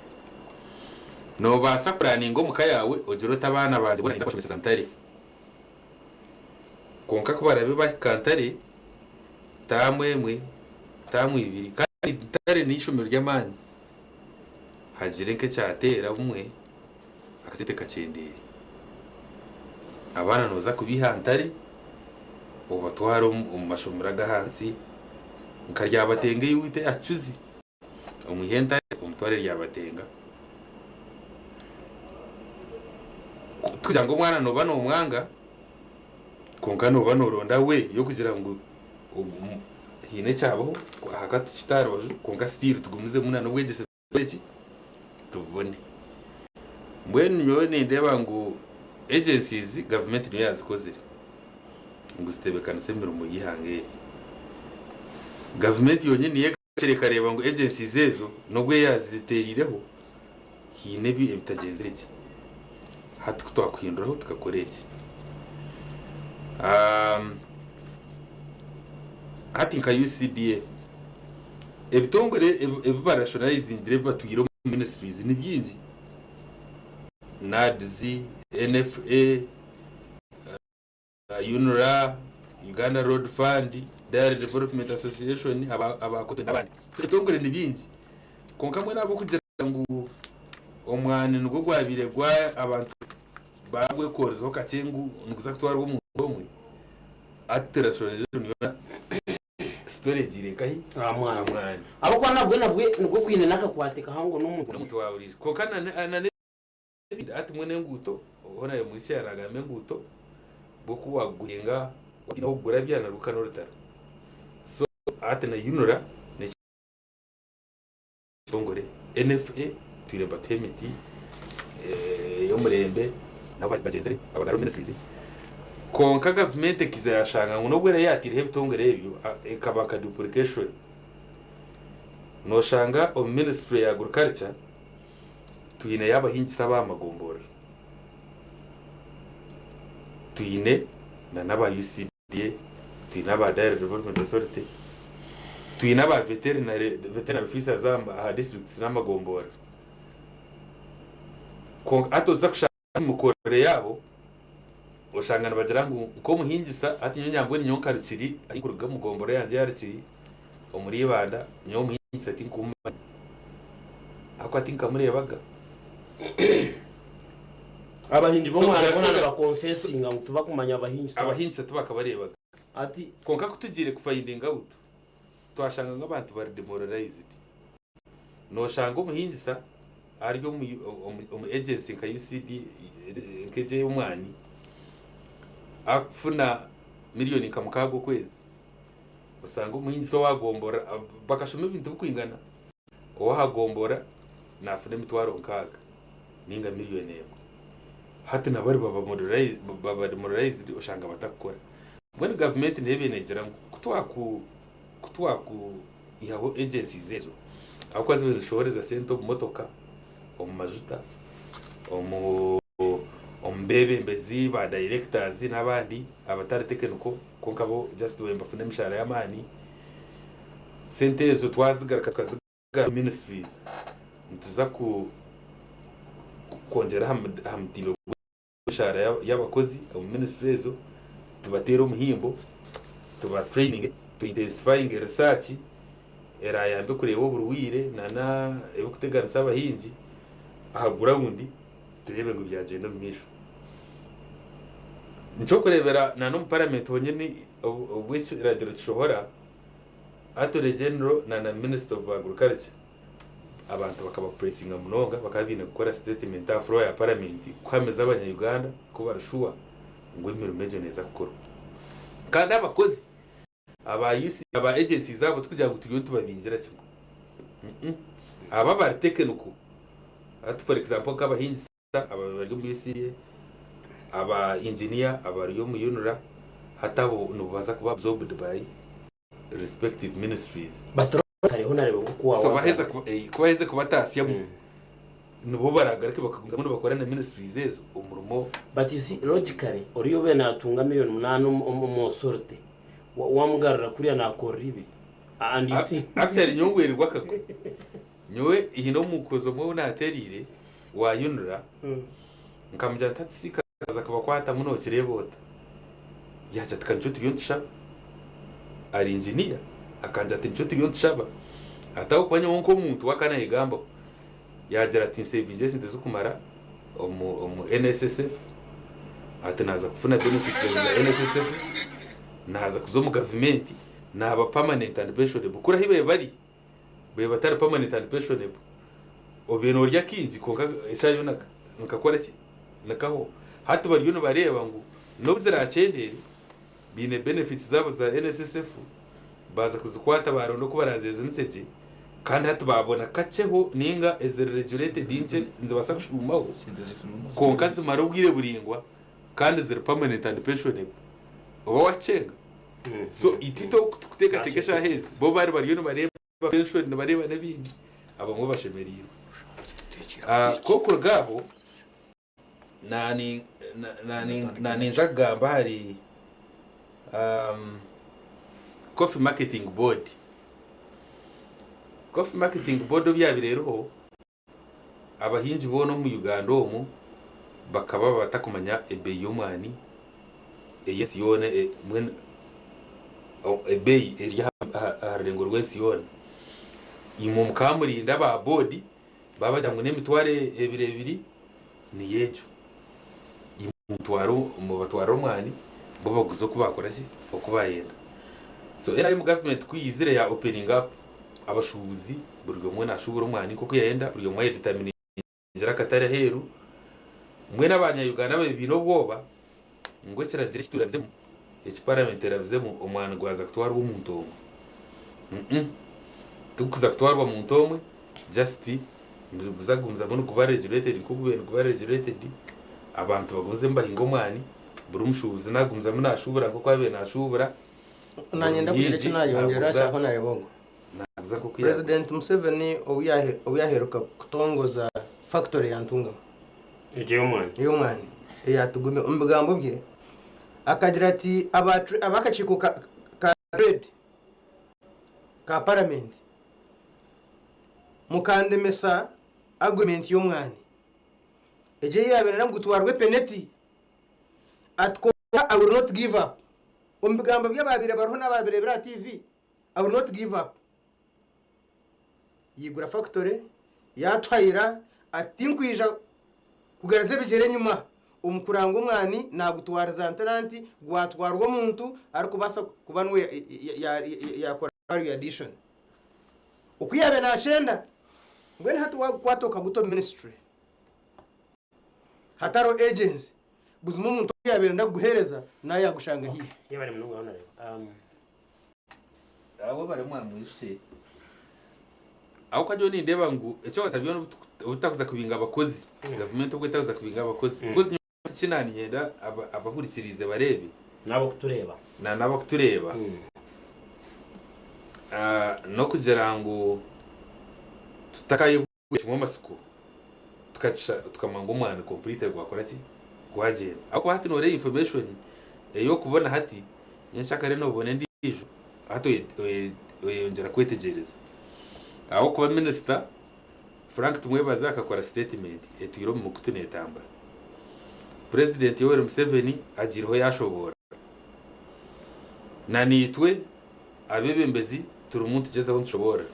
noobaasa kupuraninga omu ka yaawe ogire oti abaana bangye boona ninza kubashomeseza ntare. Kwonka ku baraabe bahika ntare, taamu emwe, taamu ibiri, kandi ntare n'eishomero ry'amaani, hagire nk'ekyateera obumwe akasente kakyendeere. Abaana nooza kubaiha ntare obatware omu mashomero ag'ahansi nka Ryabatenga ei waitu eya Kicuzi, omwihe ntare omutware Ryabatenga. Tikugira ngu omwana nooba noomwanga kwonka nooba nooronda way y'okugira ngu haine ekyabaho ahaka tukite aha rubaju kwonka still tugumizemu n'obwegyese tukore ki? Tububone. Mbwenu nyowe nindeeba ngu agencies gavumenti niyo yaazikozire ngu zitebeekanise emirimo y'eihanga eri. Gavumenti yonyini niyo ekakira ekareeba ngu agencies ezo n'obu yaaziteeriireho haine ebitagyenzire gye. Hati ku twakuhinduraho tukakora eki. Hati nka UCDA Ebitongore ebi barashonayizingire ebi batwire omu ministries ni bingi, NAADS, NFA, UNRA, Uganda Road Fund, Dairy Development Association, aba Cotton n'abandi. Ebitongore ni bingi kwonka mbwenu ahabw'okugira ngu omwani nigwo gwabaire gwa abantu bagwekorizeho kakye ngu niguza kutwarwa omuntu omwe, hati rationalization yoona Story egiire nkahi? Aha mwani. Aha mwani. Ahabw'okuba nabwe nabwe nigwo gwine n'akakwate kahango n'omuntu. N'omuntu wa buriijo. Kwonka na na n'ebindi hati mbwenu enguuto, Honarebo Mugisha yaanagamba enguuto, bwo ku waaguhinga otiine ahu okugurabya narwo ka n'orutaro. So hati na UNRA n'ekitongore, NFA twire nibatuha emiti. ey'omurembe nabo bagyenzire aba ministries. Kwonka gavumenti ekiza yashanga ngu n'obu eraabe yaataireho ebitongore ebyo ekaba nka duplication. Nooshanga omu ministry ya agriculture twineyo abahingisa ab'aha magomborora, twine n'aba UCDA, twine aba Dairy Development Authority, twine aba veterinary officers aha districts n'amagomborora. Kwonka hati oza kushanga omu mikorere yaabo, oshanga nibagira ngu nk'omuhingisa hati nyowe nyambwenu nyowe nka Rukiri ahi nkuruga omu gomborora yangye eya Rukiri omuri Ibanda nyowe omuhingisa tinkumumanya ahabw'okuba tinkamureebaga. Abahingi b'omwani boona nibakonfesinga ngu tibakumanya abahingisa. Abahingisa tibakabareebaga. Ati. Kwonka ku tugiire kufayindinga awutu twashanga ngu abantu bari demoralized. Noshanga omuhingisa ari omu agency nka UCD nk'egyo ey'omwani akufuna miriyoni nka mukaaga okwezi, osanga omuhingisa owa gombora bakashoma ebintu bikwingana, ow'aha gombora nafuna emitwaro nkaaga ninga miriyoni emwe. Hati nabo baba demoralized oshanga batakukora. Mbwenu gavumenti neeba negira ngu kutwaku ihaho agencies ezo ahabw'okuba ziba nizishohoreza sente omu motoka, omu majuta, omu omu beebembezi ba directors n'abandi abatari technical kwonka bo just nibafuna emishahara y'amaani. Sente ezo twazigaruka tukazigarura omu ministries nituza ku kwongyera aha mutindo gw'emishahara y'abakozi omu ministry ezo, tubateere omuhimbo, tuba traininge, tu intensifyinge research erayambe kureeba oburwaire nana ebikuteganisa abahingi aha ground tureebe ngu byagyenda omu maisho. Nikyokureebera nana omu parliament honyini obu ekiragiro kishohora, Attorney General nana Minister of Agriculture abantu bakabapuresinga munonga bakaba baine kukora sitetimenti aha furowa ya paramenti kuhamiza abanya Uganda ku bari shuwa ngu emirimo egyo neeza kukorwa. Kandi abakozi aba UC aba agencies abo tikugira ngu turiyo nitubabingira kimwe. Aba abari tekiniko hati for example nk'abahingisa aba bari omu UCA, aba engineer abari omu UNRA hati abo nibaza kuba absorbed by respective ministries. Hariho nareeba nk'oku So baheza ku baheze kubatasyamu nibo baragaruke bakagumizamu nibakora na ministries ezo omurimo. But you see logically oriya obaire natunga million munana omu authority wamugarura kuriya nakorera ibiri and you see. Actually nyowe ngwererwa akagwe. Nyowe hiine omukozi omwe ou natereire wa UNRA nkamugira nti hati Kaza kubakwatamu nokireeba ota? Yaagira ati ka nikyo turiyo nitushaba. Ari engineer akangira ati nikyo turiyo nitushaba. Ati ahabw'okuba nyowe nk'omuntu we akaba nayegambaho. Yaagira ati nsevingira esente zirikumara omu omu NSSF, ati naaza kufuna benefits za NSSF, naaza kuza omu gavumenti naaba permanent and pensionable. Kuri ahi babaire bari, babaire batari permanent and pensionable. Obaire noorya kaingi kwonka eshaaha yoona nikakora ki? Nikaho. Hati bariyo nibareeba ngu n'obu ziraakyendeere, baine benefits zaabo za NSSF, baaza kuzikwata baaronda oku baraazejunise gye, kandi hati baabona kakyeho nainga eziri regulated nkye nizibaasa kushuumaho, kwonka zimare obwire buraingwa kandi ziri permanent and pensionable. Oba waakyenga? So itwe oku turikuteekateeka eshaaha ezi, bo bari bariyo nibareeba pension nibareeba n'ebindi, abamwe bashemereirwe. Ku okuruga aho, naninza kugamba ahari Coffee Marketing Board. Coffee Marketing Board obu yaabaire eriho, abahingi boona omu Uganda omu bakaba batakumanya ebeeyi y'omwani ey'ensi yoona mbwenu ebeeyi eri aha rurengo rw'ensi yoona. Imwe mukaba murinda aba boodi baabagira ngu n'emitwaro ebiri ebiri niyo egyo. Imwe mutware mubatwarire omwani bo baguze oku baakora ki? Oku baayenda. So NRM gavumenti ku yaizire ya openinga up abashuubuzi buri omwe naashuubura omwani nk'oku yayenda, buri omwe ayedeterminingira akatare aheeru. Mbwenu abanya Uganda ababaire baine obwoba ngu ekiragiro eki turabizemu, eki paramenti erabizemu omwani gwaza kutwarwa omuntu omwe. Tigurikuza kutwarwa muntu omwe just. Niguza kugumizamu niguba regulated nk'oku gubaire niguba regulated, abantu bagumize nibahinga omwani, buri mushuubuzi nagumizamu nashuubura nk'oku abaire nashuubura, buri Nanyenda kugira eki muhingi nayongyera aha naguza kya Honarebo ogu. naguza nk'oku yaguza. President Museveni obu obu yaheruka kutongoza factory ya Ntungamo Egyo ey'omwani. ey'omwani eya Tugume, omu bigambo bye akagira ati aba ab'akakiiko ka ka trade ka paramenti mukandemesa agreement y'omwani egyo ei yaabaire ngu gutwarwe peneti ati kwonka I will not give up omu bigambo by'abaabaire bariho n'abaabireebire aha TV I will not give up yaigura factory yaatuhayira ati tinkwija kugaruza ebigyere enyima omu kuranga omwani naagutwariza nti na nti gwatwarwa omuntu arikubaasa kuba niwe yaakora value addition. Oku yaabaire naakyenda, mbwenu hati waagukwata okaguta omu ministry hatariho agency, buzima omuntu ou yaabaire nayenda kuguheereza nawe yaagushanga haihi. Yebare munonga Honourable. Abo bari mwamwijukye ahabw'okuba nyowe nindeeba ngu eky'okubanza byona obutakuza kubinga abakozi gavumenti obu etakuza kubinga abakozi because nyowe eki naaniinyenda abahurikiriize bareebe N'abakutureeba. na n'abakutureeba n'okugira ngu tutakayehuga kimwe amatsiko tukamanya ngu omwani completely gwakora ki gwagyenda ahabw'okuba hati nooreeba information ei orikubona hati nyenkyakare noobona endiijo hati oyeyongyera kwetegyereza ahabw'okuba minisita Frank Tumwebaze akakora sitatimenti etwire omu mukutu neetambura. Purezidenti Yoweri Museveni agiireho yaashoboorora. Na naitwe abeebembezi turimu nitugyezaho nitushoboorora.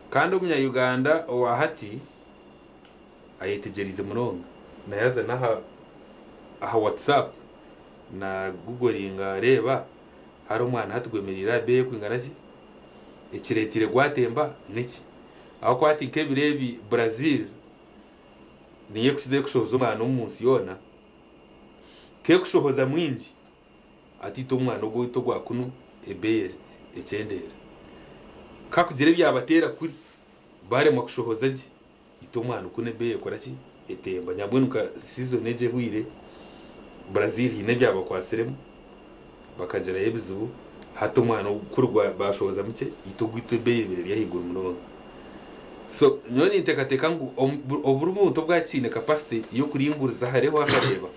Kandi omunya-Uganda owa hati ayetegyereize munonga. Naaza n'aha aha WhatsApp na gugoringa areeba hariho omwana hati gwemereire aha beeyi erikwingana ki, ekireeteire gwatemba niki. Ahabw'okuba hati nk'ebiro ebi Brazil niyo erikukizayo kushohoza omwana omu nsi yoona, k'ekushohoza mwingi hati itwe omwana ogu owaitu ogwa kunu ebeeyi ekyendeera. Ku hakugira ebyabateera kuri baremwa kushohoza gye, itwe omwana kunu ebeeyi ekora ki? Etemba. Nyabwenu nka season egi ehweire, Brazil haine ebyabakwatsiremu bakagirayo ebizibu, hati omwana kuri bashohoza mukye, itwe ogwaitu ebeeyi ebaire eri ahaiguru munonga. So nyowe ninteekateeka ngu buri muntu obu akiine capacity y'okuringuriza hareho akareeba,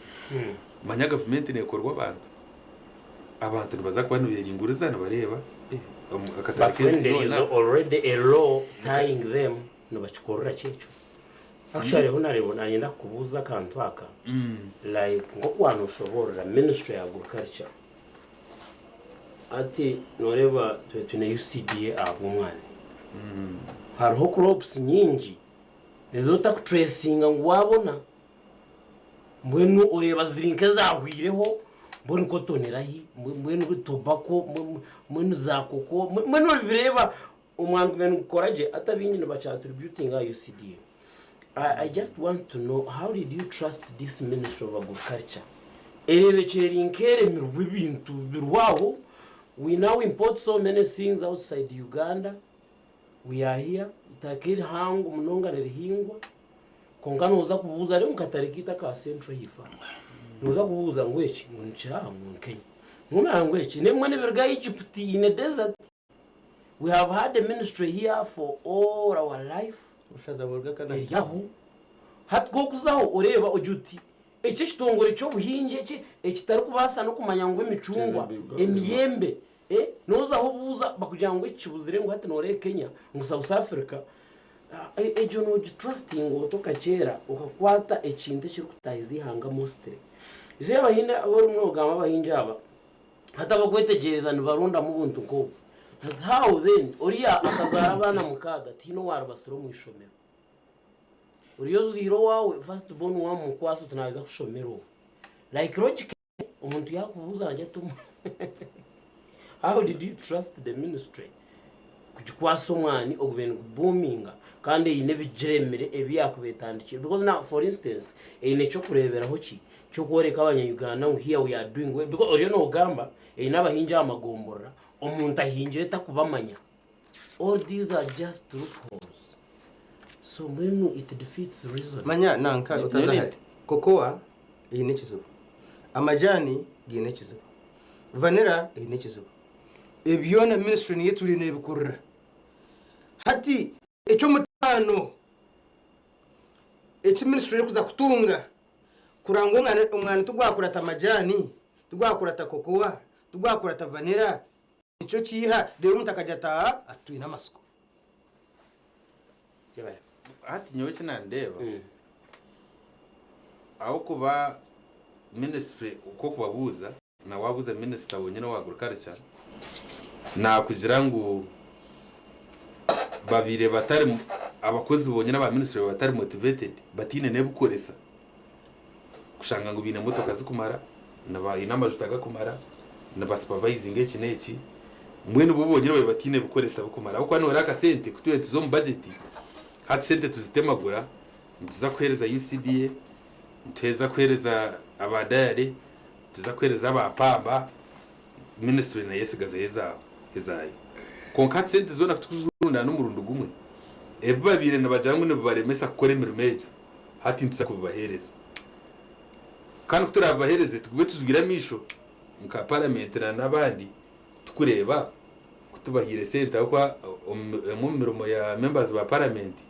manya gavumenti neekorwa abantu. Abantu nibaza kuba niberinguriza nibareeba akatare But when k'ensi there is yoona. already a law tying them nibakikorera ki ekyo? Actually Honourable nanyenda kukubuuza akantu aka like nk'oku wanoshoboorora ministry ya agriculture hati noreeba twe twine UCDA ahabw'omwani hariho crops nyingi ezi otakutracinga ngu wabona Mbwenu oreeba ziri nk'ezaahweireho, mbwenu kotonerahi, mbwenu tobako, mbwenu za koko, mbwenu obireeba omwani gubaire nigukora gye hati abaingi nibakyatributinga aha UCDA. I just want to know how did you trust this ministry of agriculture? Ereebekire eri nk'eremirwe ebintu birwaho, we now import so many things outside Uganda, we are here, eitaka erihango munonga nirihingwa. Kwonka nooza kubuuza reero mukatare kaitu aka Central ahaifo aha, nooza kubuuza ngu eki ngu nikiraha ngu ni Kenya. Ngu ngu eki n'ebimwe nibiruga Egypt in a desert. We have had a ministry here for all our life. Obushaza buruga Canada. Eri aho. Hati ku orikuzaho oreeba ogira oti eki ekitongore ky'obuhingi eki ekitarikubaasa n'okumanya ngu emicungwa, emiyembe, Nozaho obuuza bakugira ngu eki kibuzire ngu hati noreeba Kenya ngu South Africa egyo nogitrustinga ota okakyera okakwata ekintu ekirikutahiza eihanga mostly. Izo abahingi abu orimu nogamba abahingi aba hati abakwetegyereza nibarondamu obuntu nk'obu how then oriya akazaara abaana mukaaga tihaine owarubatsire omu ishomero oriya ozaire owaawe first born wamukwasa oti naija kushomera obu like logically Omuntu yakubuuza naagira ati how did you trust the ministry kugikwasa omwani ogubaire nigubuuminga kandi eine ebigiremire ebi yaakuba etandikire because now for instance eine eky'okureeberaho ki ky'okworeka abanya-Uganda ngu here we are doing well because oriyo noogamba eine abahingi aha magomborora omuntu ahingire takubamanya all these are just loopholes. So mbwenu it defeats reason. Manya nanka otaza hare. Cocoa eine ekizibu. Amajani gaine ekizibu. Vanilla eine ekizibu. Ebi byona ministry niyo etwire nebikurira. Hati eky'omutaano eki ministry erikuza kutunga kurora ngu omwani tigwakurata majani, tigwakurata cocoa, tigwakurata vanilla, Nikyo kiiha, reero omuntu akagira ati, Aa, ati twine amatsiko. Hati nyowe eki nandeeba, ahabw'okuba minisitule ku orikubabuuza, na waabuuza minisita wenyine owa agriculture, naakugira ngu babaire batari, abakozi bonyine aba minisitule batari motivated, bataine n'ebikukoresa kushanga ngu baine emotoka zirikumara, baine amajuta garikumara, nibasupavayizinga eki n'eki, mbwenu bo bonyine babaire bataine bikoreso birikumara ahabw'okuba noreeba akasente ku turiyo nituza omu bajeti, hati sente tuzitemagura, nituza kuheereza UCDA, nituheeza kuheereza aba dayare, nituza kuheereza aba paaba, minisitule nayo etsigazeyo ezaayo. Kwonka hati sente zoona ku turikuzirundaana omurundi gumwe, ebi babaire nibagira ngu nibibaremesa kukora emirimo egyo, hati nituza kubibaheereza. Kandi ku turaabibaheereze tugume tuzibire amaisho nka paramenti na n'abandi tukureeba ku tubahaire sente ahabw'okuba emwe omu mirimo ya members ba paramenti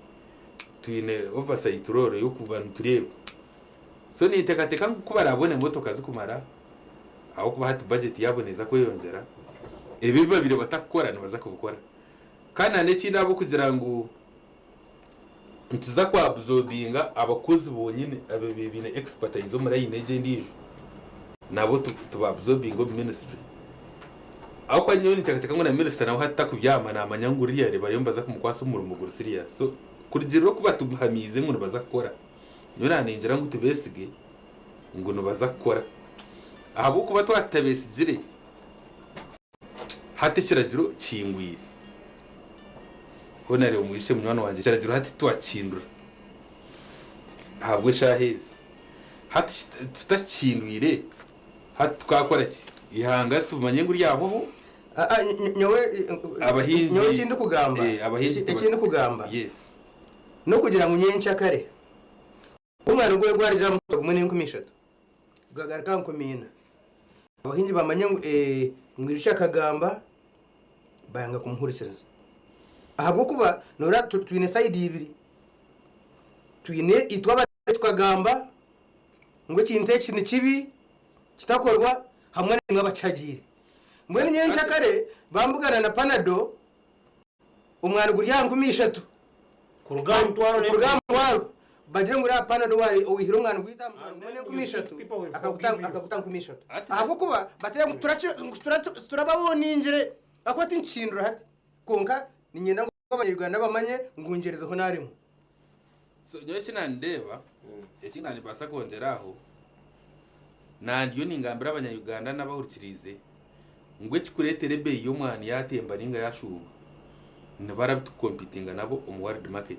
twine oversight role y'okuba nitureeba. So ninteekateeka ngu ku baraabone emotoka zirikumara ahabw'okuba hati budget yaabo neeza kweyongyera, ebi ebi babaire batakukora nibaza kubikora. Kandi na n'ekindi ahabw'okugira ngu nituza ku absorbinga abakozi bonyine ababaire baine expertise omu line egi endiijo nabo tuba absorbinge omu ministry. Ahabw'okuba nyowe ninteekateeka ngu na minisita nawe hati takubyama naamanya ngu really bariyo nibaza kumukwasa omurimo guri serious. So kurugiirira oku batuhamiize ngu nibaza kukora, nyowe naaningira ngu tubeesige ngu nibaza kukora. Ahabw'okuba twaba tutabeesigire, Hati ekiragiro kihingwire. Hoona reeba omwijukye munywani wangye, ekiragiro hati twakihindura ahabw'eshaaha ezi. Hati tutakihindwire, hati tukaakora ki? Eihanga tumanye ngu ryahwaho? Nyowe Abahingi nyowe eki ndikugamba, abahingi eki ndikugamba Yes. n'okugira ngu nyenkyakare Omwani gwe gwarugire aha mutwaro gumwe n'enkumi ishatu gwagaruka aha nkumi ina. Abahingi bamanya ngu ee Mwijuki akagamba bayanga kumuhurikiriza. Ahabw'okuba noreeba twine sayidi ibiri, twine itwe abarimi tukagamba ngu ekintu eki ni kibi kitakorwa hamwe naimwe abakihagiire. Mbwenu nyenkyakare bambugana na panado Omwani guri aha 3000. Kuruga aha mutwaro Kuruga aha mutwaro. Bagire ngu reeba Panado waare oihire omwani gwaitu aha mutwaro gumwe n'enkumi ishatu, akaguta akaguta 3000. Ahabw'okuba bateera ngu turaki ngu turabawooningire ahakuba tinkihindura hati. Kwonka niinyenda ngu Abanya-Uganda bamanye ngu ngyerizeho naaremwa. So nyowe eki naandeeba, eki naanibaasa kwongyera aho, naandiyo ningambira Abanya-Uganda n'abahurikiriize ngu ekikureetera ebeeyi y'omwani yaatemba nainga yaashuuma, nibari abu turikukompitinga nabo omu world market,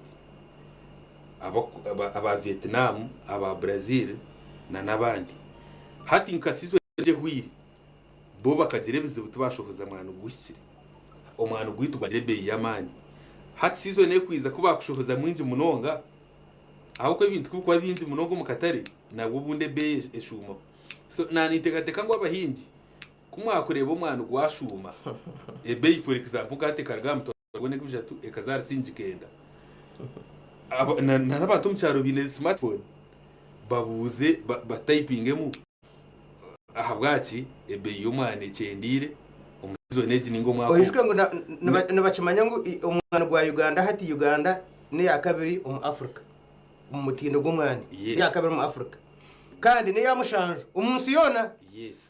aba Vietnam, aba Brazil n'abandi. Hati nka season egi ehweire, bo bakagira ebizibu tibaashohoza mwani guhikire, omwani gwaitu gwagira ebeeyi y'amaani. Hati season erikwija ku baakushohoza mwingi munonga, ahabw'okuba ebintu ku birikuba bingi munonga omu katare, nabwo obundi ebeeyi eshuumaho. So naaninteekateeka ngu abahingi Ku mwakureeba omwani gwashuuma, ebeeyi for example nka hati ekaruga aha mutwaro gw'enkumi ishatu ekaza ahari siringi kenda, na n'abantu omu kyaro baine smartphone babuuze batayipingemu ahabwaki ebeeyi y'omwani ekyendeire omu sizoni egi nainga omwaka ogu. Oijuke ngu nibakimanya ngu omwani gwa Uganda hati Uganda n'eyakabiri omu Africa omu mutindo gw'omwani, n'eyakabiri omu Africa kandi n'eya mushanju omu nsi yoona.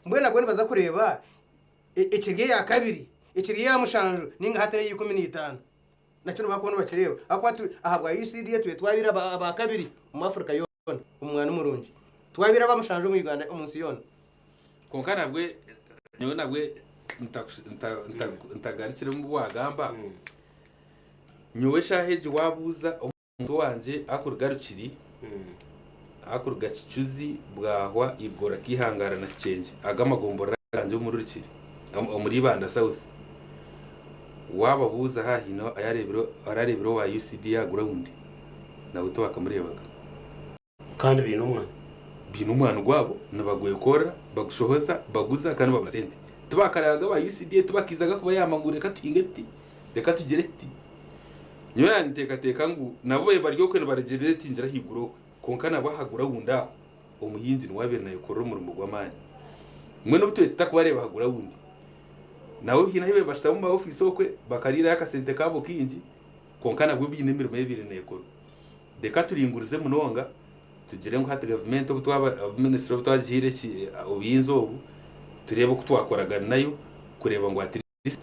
Mbwenu nabwo nibaza kureeba ekiri eya kabiri, ekiri eya mushanju nainga hati n'eya ikumi n'eitaano. Nakyo nibakuba nibakireeba ahabw'okuba ahabwa UCDA tube twabaire aba kabiri omu Africa yoona omu mwani murungi. Twabaire aba mushanju omu Uganda omu nsi yoona. Kwonka nabwe nyowe nabwe ntagarukire omu bi waagamba, nyowe eshaaha egi waabuuza Omuntu wangye akuruga Rukiri, akuruga Kicuzi, Bwahwa, Igora, Kihangara na Kikyengye. Ago amagomborora gangye omuri Rukiri, omuri Ibanda South. Waababuuza haaba haine arareebire owa UCD aha ground, Nawe tibakamureebaga. Kandi baine omwani. Baine omwani gwabo nibagwekorera, bagushohoza, baguza kandi babona sente. Tibakareebaga aba UCDA tibakaizaga kubayamba ngu reka tuhinge tuti, reka tugire tuti. Nyowe naanye ninteekateeka ngu nabo babaire bari okwe nibaregeneratingira ahaiguru okwe kwonka nabo aha gurawundi aho omuhingi niwe abaire nayekorera omurimo gw'amaani. Mbwenu obu twine tutakubareeba aha gurawundi, nabo haine ahu babaire nibashutama omu ma ofiisi okwe bakariirayo akasente kaabo kaingi kwonka nabwo baine emirimo ei babaire neekorwa. Reka turingurize munonga tugire ngu hati gavumenti obu twaba minisitule obu twagihaire obuyinza obu tureebe oku twakoragana nayo kureeba ngu at least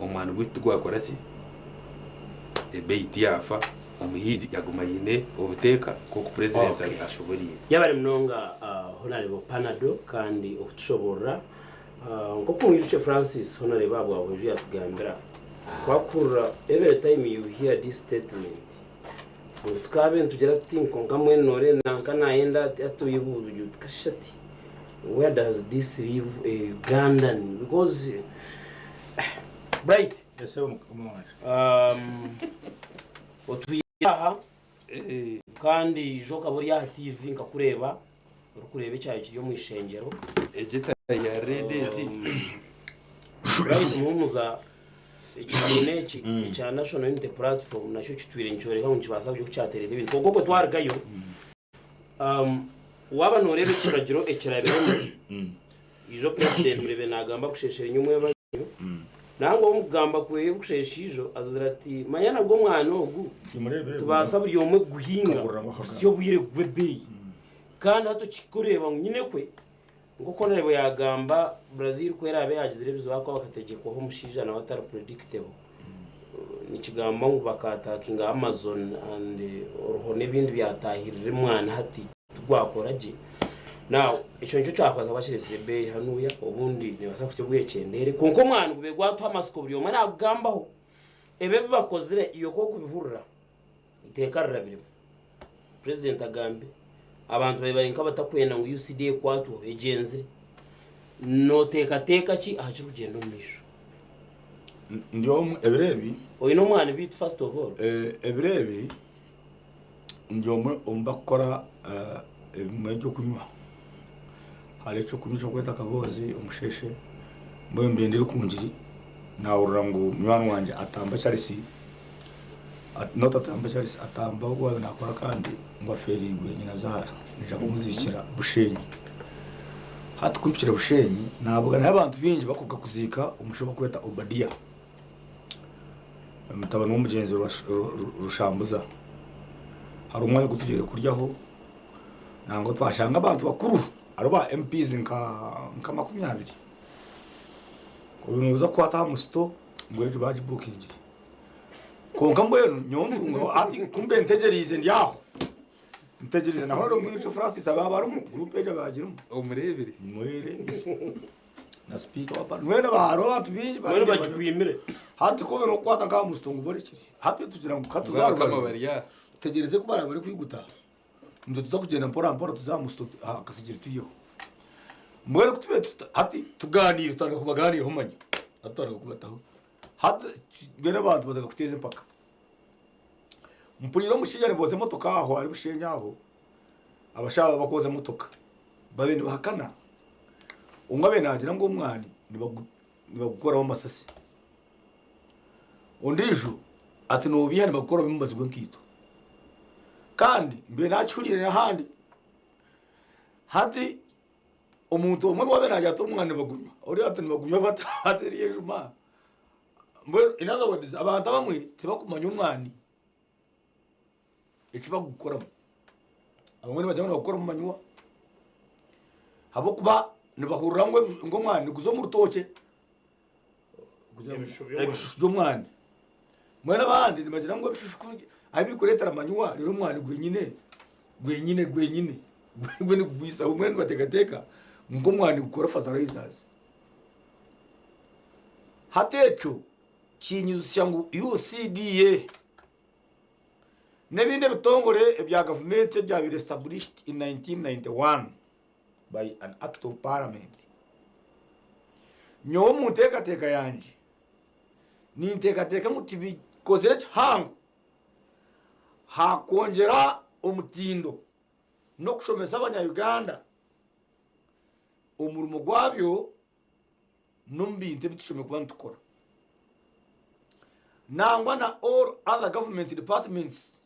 omwani gwaitu tigwakora ki ebeeyi tiyaafa omuhingi yaguma aine obuteeka nk'oku purezidenti Okay. ashoboreire. Yabare munonga Honarebo Panado kandi okutushoborora. Nk'oku Mwijukye Francis Honarebo ahabwa Buhweju yatugambira, wakuhurira every time you hear this statement ngu tukaabe nitugira tuti kwonka mbwenu noreeba nanka nayenda ati ati oyebuuza ogira oti kasha ati where does this leave a Ugandan because Bright Yes, sir, mukama wangye. otwire aha kandi ijo okaba ori aha TV nkakureeba orikureeba ekyayo kiri omu ishengyero. Egi etari ya red egi. Bright Muhumuza ekibiina eki ekya National Unity Platform nakyo kitwire nikyoreka ngu nikibaasa kugira oku kyatereeza ebintu kwonka okwe twarugayo waaba nooreeba ekiragiro ekirabiremu ijo Purezidenti Museveni naagamba kusheeshera enyuma ebanyo nangwa omu kugamba kwe okusheesha ijo agira ati manya nagwo omwana ogu tubaasa buri omwe kuguhinga kuhitsya obwire gw'ebeeyi kandi hati okikureeba ngu nyine kwe Nk'oku Honourable yaagamba, Brazil ku eraabe yaagizire ebizibu ahakuba bakategyekwaho omushaija nawe atari predictable. Nikigambwa ngu bakaatakinga Amazon and oruho n'ebindi byataahirira emwani hati tigwakora gye. Now ekyo nikyo kyakubaasa kuba kireetsire ebeeyi hanuuya obundi neebaasa kuhitsya obwire ekyendeere. Kwonka omwani gubaire gwatuha amatsiko buri omwe naagugambaho. Ebi ebi bakozire iwe ku orikubihurira Eiteeka rirabiremu. Purezidenti agambire abantu babaire bari nk'abatakwenda ngu UCDA ekwatweho egyenzire. Nooteekateeka ki aha kirikugyenda omu maisho? Ndi omwe ebiro ebi. Oine omwani beitu first of all? Ebiro ebi ndi omwe omu barikukora ebimwe by'okunywa. Hariho eky'okunywa eki barikweta akaboozi omusheshe mbwenu mbaire ndi Rukungiri naahurira ngu munywani wangye atamba Charles Not atamba Charles atamba ogu owaabaire naakora kandi ngu afeereirwe nyinazaara naija kumuziikira Bushenyi. Hati ku mpikire Bushenyi naabuganayo abantu baingi barikuruga kuziika omushaija ou barikweta Obadia mutabani w'omugyenzi Rushambuza. Hariho omwanya ogu tugiire kuryaho nangwa twashanga abantu bakuru hariho ba MPs nka makumyabiri. Nooza kukwata aha musito ngu egyo baagibukingire. Kwonka mbwenu nyowe ntungaho hati ku mbe ntegyereize ndi aho ntegyereize naho rero mbwenu Francis abaaba arimu guruupu egyo aba agirimu Omureebire. Mureebire na sipiika wa parliament mbwenu hariho abantu baingi Mbwenu bagikwimire. Hati ku oine kukwata nk'aha musito ngu borekire hati tugira ngu ka tuze aha Abakama rubaju bari aha. tutegyereze ku baraabe barikwiguta nitwe tuza kugyenda mpora mpora tuze aha musito aha kasigiri twiheho mbwenu ku tubaire tuta hati tugaaniire tutandika kubagaaniiraho manya hati tutandika kubataho. Hati mbwenu abantu batandika kuteeza empaka. Mpuriire omushaija nibooza emotoka aho ahari Bushenyi aho, abashaija aba barikwoza emotoka babaire nibahakana. Omwe abaire naagira ngu omwani nibagukoramu amasasi, ondiijo ati nobiiha nibagukoramu omubazi gw'enkaito. Kandi mbaire naakihuriire n'ahandi. Hati Omuntu omwe niwe abaire naagira ati omwana nibagunywa, oriya ati nibagunywa bata hati eriyo enjuma. Mbwenu in other words abantu abamwe tibakumanya omwani eki barikugukoramu. Abamwe nibagira ngu nibagukoramu manyuwa ahabw'okuba nibahurira ngu ngu omwani niguza omu rutookye, ebishushu by'omwani. Mbwenu abandi nibagira ngu ebishushu ku ahu birikureetera manyuwa reero omwani gwenyine gwenyine gwenyine gwe nigugwisa mbwenu nibateekateeka ngu omwani gukora fertilizers. Hati ekyo kinyijutsya ngu UCDA n'ebindi ebitongore ebya gavumenti ebyabaire established in 1991 by an act of parliament, nyowe omu nteekateeka yangye ninteekateeka ngu tibikozire kihango. Hakwongyera omutindo n'okushomesa abanya-Uganda omurimo gwabyo n'omu bintu ebi tushemereire kuba nitukora. Nangwa na all other government departments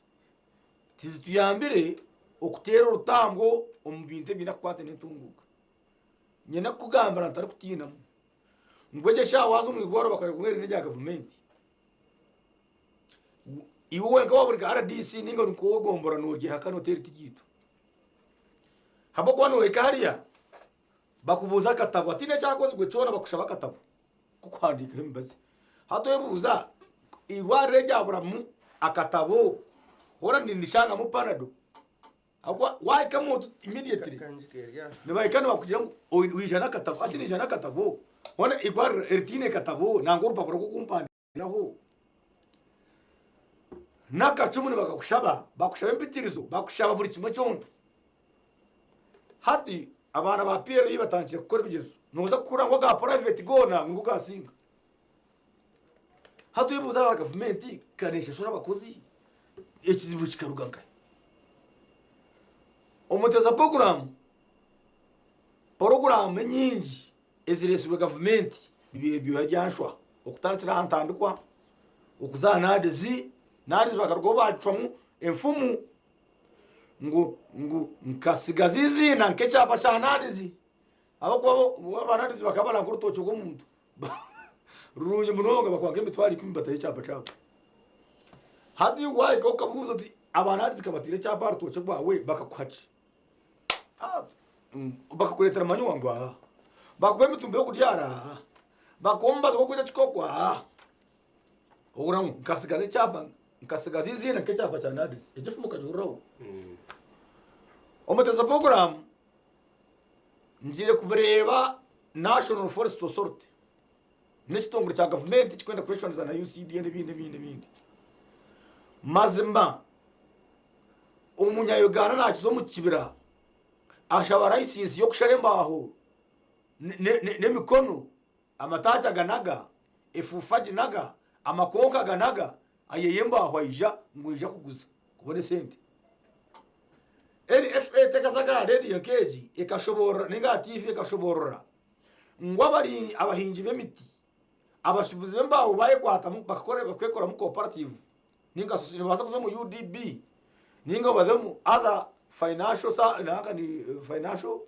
tizituyambire okuteera orutambo omu bintu ebiine akakwate n'entunguuka. Nyine kukugambira ntarikutiinamu ngu egyo eshaaha waaza omu irwariro bakakuha eri n'erya gavumenti, iwe wenka waaba ori nka RDC ninga ori nk'ow'egombora nooryehaka nooteera etigiito. Ahabw'okuba noohika hariya bakubuuza akatabo hatiine ekyakozirwe kyona bakushaba akatabo k'okuhandiikaho emibazi. Hati oyebuuza eirwariro eryaburamu akatabo hoona nirishangamu panado? Ahabw'okuba waahikamu oti immediately nibahika nibakugira ngu waija n'akatabo hati naija n'akatabo hoona eirwariro eritaine katabo nangwa orupapura rw'okumpandiikiraho. N'akacumu nibakakushaba, bakushaba empitirizo, bakushaba buri kimwe kyona. Hati abaana ba PLE batandikire kukora ebigyezo, nooza kuhurira ngu aga private goona ngu nigo gaasinga. Hati oyebuuza aha gavumenti ka neeshashura abakozi, ekizibu kikaruga nkahi? Omuteza puroguraamu, puroguraamu enyingi ezireetsirwe gavumenti bibaire byoya bya nshwa okutandikira aha ntandikwa okuza aha naadizi, naadizi bakarugaho baacwamu enfumu ngu ngu nkasigaza eiziina nk'ekyapa kya naadizi ahabw'okuba bo abanaadizi bakaba baranga orutookye rw'omuntu rurungi munonga bakuha nk'emitwaro ikumi bataho ekyapa kyabo. Hati waahika okabuuza oti abanaadizi ka bataire ekyapa aha rutookye rwawe bakakuha ki? Bakakureetera manyuwa ngu aha, bakakuha emitumbi y'okubyara aha, bakakuha omubazi gw'okwita ekikooko aha, ohurira ngu nkasigaza ekyapa, nkasigaza eiziina nk'ekyapa kya NAADS, egyo efumu okagihuriraho? Omuteza puroguraamu ngiire kubireeba National Forest Authority n'ekitongore kya gavumenti ekirikwenda kweshwaniza na UCDA n'ebindi n'ebindi n'ebindi. Mazima Omunya-Uganda naakiza omu kibira ashaba layisinsi y'okushara embaaho n'emikono, amataagi aganaga, efuufu aginaga, amakonko aganaga, ayeya embaaho aija ngu naija kuguza kubona esente. NFA tekazaga aha rediyo nk'egi ekashoboorora ninga aha tiivi ekashoboorora ngu abahingi b'emiti Abashubuzi b'embaaho bayekwatamu bakakora bakekoramu cooperative ninga nibabaasa kuza omu UDB ninga baze omu other financial nanka ni financial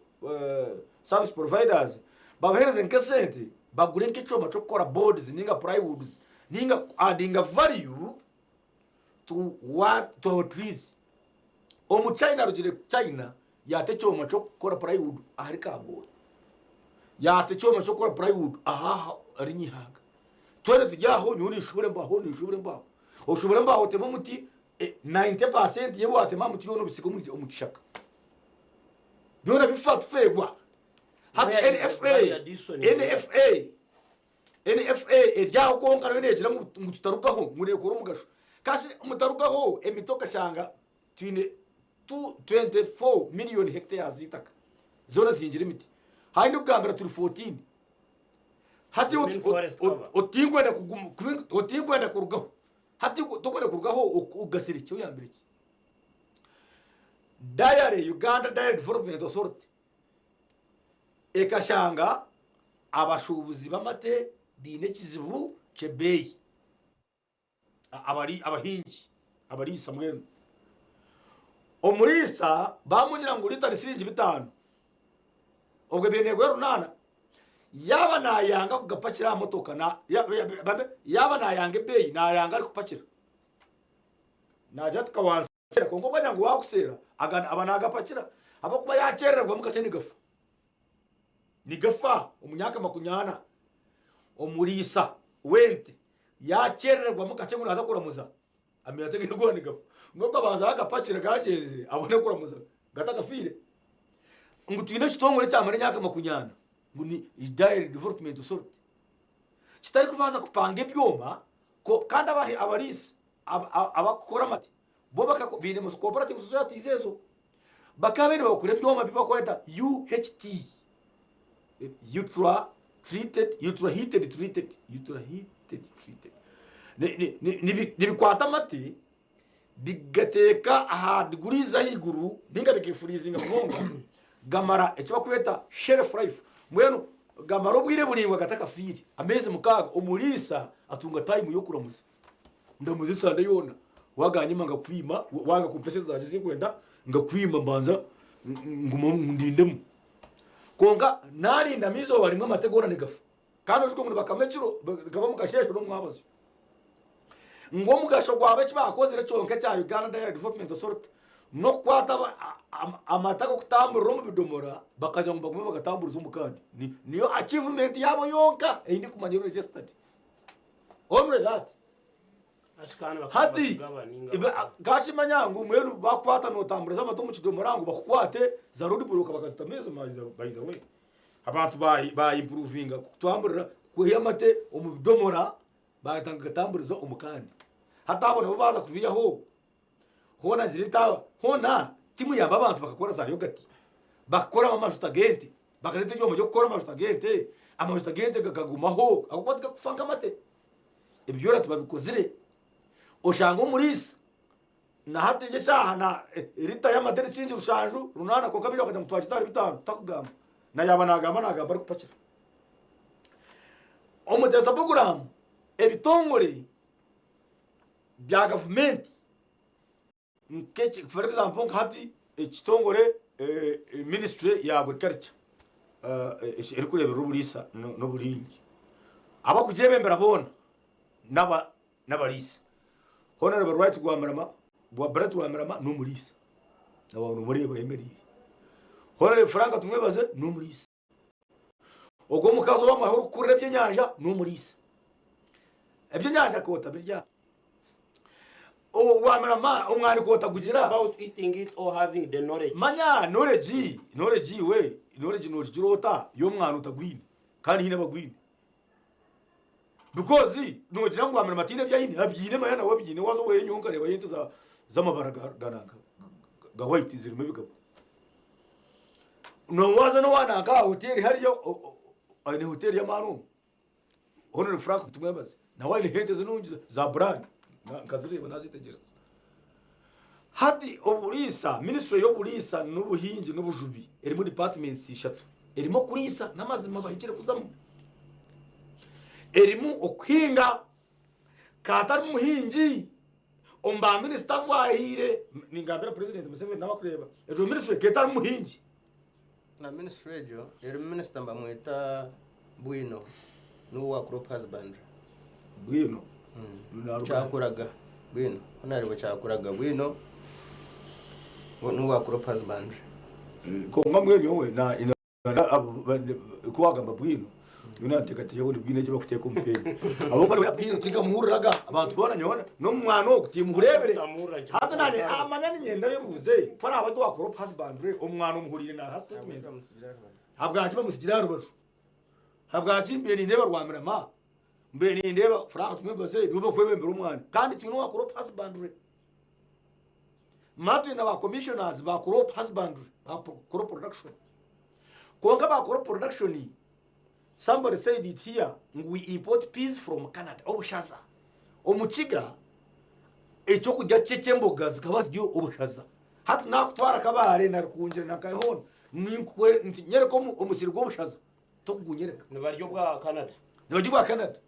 service providers babahereze nk'esente bagure nk'ekyoma ky'okukora boards ninga plywoods ninga ku addinga value to what to our trees. Omu China arugire China yaata ekyoma ky'okukora plywood ahari Kagooli, yaata ekyoma ky'okukora plywood aha ahari Nyihanga. Twena turi aho nyowe ninshubura embaho ninshubura embaho. Oshubura embaho otema omuti 90% y'ebi watema aha muti byona obisiga omu kishaka. Byona bifa tufeerwa. Hati NFA, NFA NFA eri aho kwonka nayo neegira ngu tutarugaho ngu neekora omugasho. Kasi mutarugaho emiti okashanga twine 24 million hectares z'eitaka zoona zihingire emiti. Hati ndikugambira turi 14. Hati otinkwenda kuguma otinkwenda kurugaho. Hati tokwenda kurugaho ogasire ki oyambire ki? Dairy Uganda Dairy Development Authority ekashanga abashuubuzi b'amate baine ekizibu ky'ebeeyi. Abahingi, abariisa mbwenu. Omuriisa baamugira ngu liita ni siringi bitaano, obwo ebaire neegura runaana. Yaaba naayanga kugapakira aha motoka, yaaba naayanga ebeeyi, naayanga arikupakira. Naagira ati kawanseera kwonka obwanya ngu waakuseera aba naagapakira ahabw'okuba yaakyerererwamu kakye nigafa. Nigafa omu myaka makumyana. Omuriisa w'ente yaakyerererwamu kakye ngu naaza kuramuza, amanya ategeere nigafa. N'obu abanza yaagapakira gaagyenzire abone kuramuza gatakafiire. Ngu twine ekitongore ekyamara emyaka makumyana ngu ni Dairy Development Authority kitarikubaasa kupanga ebyoma kandi abariisa abakukora amate bo baine cooperative societies ezo bakaba baine nibakora ebyoma ebi barikweta UHT, ultra treated, ultra heated treated, ultra heated treated. Nibikwata amate. Bigateeka aha degrees ahaiguru ninga bigefurizinga munonga gamara eki bakweta shelf life mbwenu gamara obwire buraingwa gatakafiire ameezi mukaaga omuriisa atunga time y'okuramuza ndamuza esande yoona waganyima ngakwima wanga kumpa esente zangye ezinkwenda ngakwima mbanza nguma ndindemu kwonka narindamu eizooba rimwe amate goona nigafa Kandi oijuke ngu nibakama ekiro, gaba omu kasheeshe n'omu mwabazyo. Ngu omugasho gwabo eki baakozire kyonka ekya Uganda Dairy Development Authority n'okukwata amata g'okutamburira omu bidomora bakagira ngu bagume bagatamburize omu kandi. Niyo achievement yaabo yonka ei ndikumanya eri registered. Only that. Hati nkakimanya ngu mbwenu bakukwata notamburiza amata omu kidomora ngu bakukwate za road block bakazitamu ezo by the way. Abantu ba improvinga kutamburira kwiha amate omu bidomora baatandika kugatamburiza omu kandi. Hati abo nabo baaza kubiihaho hoona ngire nta hoona timuyamba abantu bakakora za yogati, bakakoramu amajuta g'ente, bakareeta ebyoma by'okukora amajuta g'ente, amajuta g'ente gakagumaho ahabw'okuba tigakufa nk'amate. Ebi byona tibabikozire. Oshanga omuriisa Na hati egi eshaaha na lita y'amate ni siringi rushanju, runaana kwonka baija bakagira ngu twagita ahari bitaano, takugamba. Na yaaba naagamba, naagamba arikupakira. Omuteesa puroguraamu, ebitongore bya gavumenti nk'eki for example nka hati ekitongore ministry ya agriculture erikureeberera oburiisa n'obuhingi, abakugyebembera boona n'aba n'abariisa. Hoona na Bright Rwamirama, Bright Rwamirama n'omuriisa. Na waaba nomureeba ayemereire. Hoona na Frank Tumwebaze n'omuriisa. Ogwo omukazi ow'amahe orikukurira ebyenyanja n'omuriisa. Ebyenyanja koota birya. Rwamirama omwani koota gugira. About eating it or having the knowledge. Manya knowledge, knowledge iwe, knowledge nogigira ota y'omwani otagwine kandi haine abagwine. Because nogira ngu Rwamirama tihaine ebi aine, abyine manya nawe abyine waza oweyo nyowe nkareebayo ente z'amabara ga ga white zirimu ebigabo. Waaza n'owa nanka aha hoteeri hariya aine hoteeri y'amaani omwe, Hon. Frank Tumwebaze nawe aine ente ze nungi za brand nkazireeba nazetegyereza. Hati oburiisa, ministry y'oburiisa n'obuhingi n'obujubi erimu departments ishatu. Erimu okuriisa n'amazima bahikire kuzamu. Erimu okuhinga, ka atari muhingi omu ba minisita abu bahaire, ningambira president Museveni nawe akureeba, egyo ministry ka etari muhingi. Na ministry egyo erimu minisita nibamweta Bwino niwe owa crop husbandry. Bwino? Kyakuraga Bwino, ku nareeba Kyakuraga Bwino niwe owa crop husbandry. Kwonka mbwenu nyowe ku wagamba bwino nyowe nateekateeka ngu ni bwino eki barikuteeka omu peeni ahabw'okuba bwino tinkamuhuriraga abantu boona nyowe n'omwana ogu timuhureebire hati naanye manya niinyenda oyebuuze ku araabe ari owa crop husbandry omwana omuhuriire naaha statement habwaki bamutsigiire aha rubaju habwaki mbaire nindeeba Rwamirama mbaire nindeeba Frank Tumwebaze nibo barikwebembera omwana kandi twine owa crop husbandry Manya twine ba commissioners ba crop husbandry, ba crop production. Kwonka ba crop production, somebody said it here ngu we import peas from Canada, obushaza. Omukiga ekyokurya kye ky'emboga zikaba ziri obushaza. Hati nakutwara Kabale na Rukungiri na nkahi hoona, nti nyereka omusiri gw'obushaza, tokugunyereka. Nibarya obwa Canada. Nibarya obwa Canada.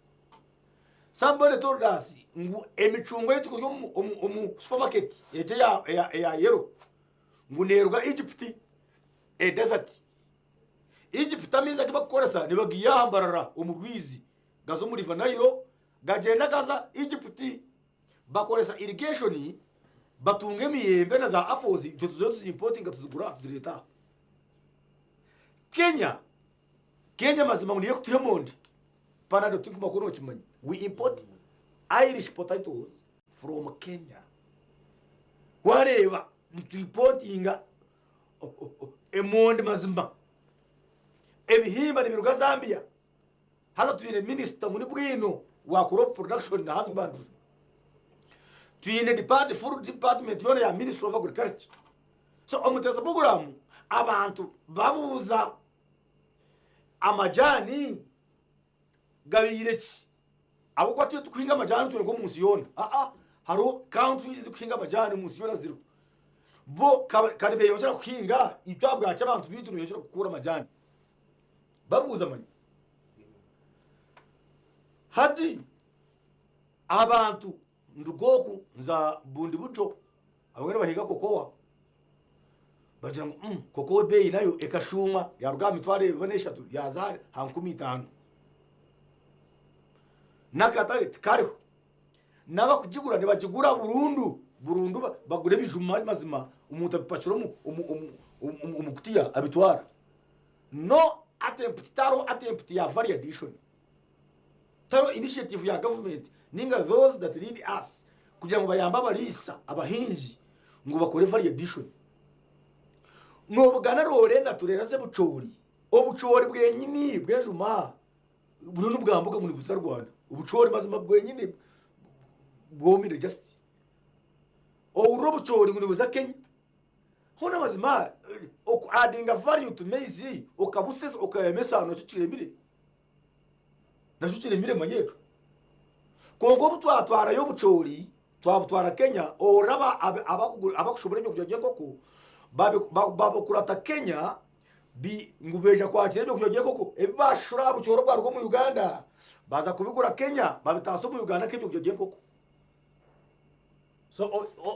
Somebody told us ngu emicungwa ei tukurya omu supermarket egyo eya yellow ngu neeruga Egypt e desert. Egypt amaizi agu barikukoresa nibagaiha aha mbarara omu rwizi gaza omu river Nile gagyenda gaza Egypt. Bakoresa irrigation batunga emiyembe na za apples itwe tuzayo tuzimpotinga tuzigura tuzireeta aha. Kenya, Kenya mazima ngu niyo erikutuha emondi. Panado tinkumanya ku nokimanya. We import Irish potatoes from Kenya. Wareeba nitu importinga emondi mazima. Ebihimba nibiruga Zambia. Haza twine minisita ngu ni bwino wa crop production na husbandry. Twine depart, full department yoona ya ministry of agriculture. So omutezo program abantu babuuza Amajaani gabaire ki? Ahabw'okuba titwe turikuhinga amajaani twenka omu nsi yoona. Aa! Hariho countries ezikuhinga amajani omu nsi yoona ziriho. Bo kare beyongyera kuhinga itwe ahabwaki abantu baitu nibeyongyera kukura amajani? Babuuza manya. Hati abantu nduga oku nza bundi buryo abamwe nibahinga kokowa bagira ngu mm, kokowa ebeeyi nayo ekashuuma yaruga aha mitwaro eba n'eshatu yaaza aha 5000. N'akatare tikariho. N'abakugigura nibagigura burundu burundu bagura ebijuma mazima omuntu abipakira omu omu omu omu omu kutiya abitwara. No attempt tihariho attempt ya value addition. Tihariho initiative ya government ninga those that lead us kugira ngu bayambe abariisa abahingi ngu bakore value addition. Nobugana roore na turera z'ebucoori, obucoori bwenyini bw'enjuma buriyo nibwambuka ngu nibuza Rwanda. Obucoori mazima bwenyini bwomire just. Ohurira obucoori ngu nibuza Kenya. Hoona mazima oku addinga value to maize okabusesa okaihamu esaano nakyo kiremire. Nakyo kiremire manya ekyo. Kwonka obu twatwarayo obucoori twabutwara Kenya ohurira abakushubura ebyokurya by'enkoko babukurata Kenya ngu baija kwakira ebyokurya by'enkoko ebi baashura aha bucoori obwaruga omu Uganda baaza kubigura Kenya babitaasa omu Uganda nk'ebyokurya by'enkoko. So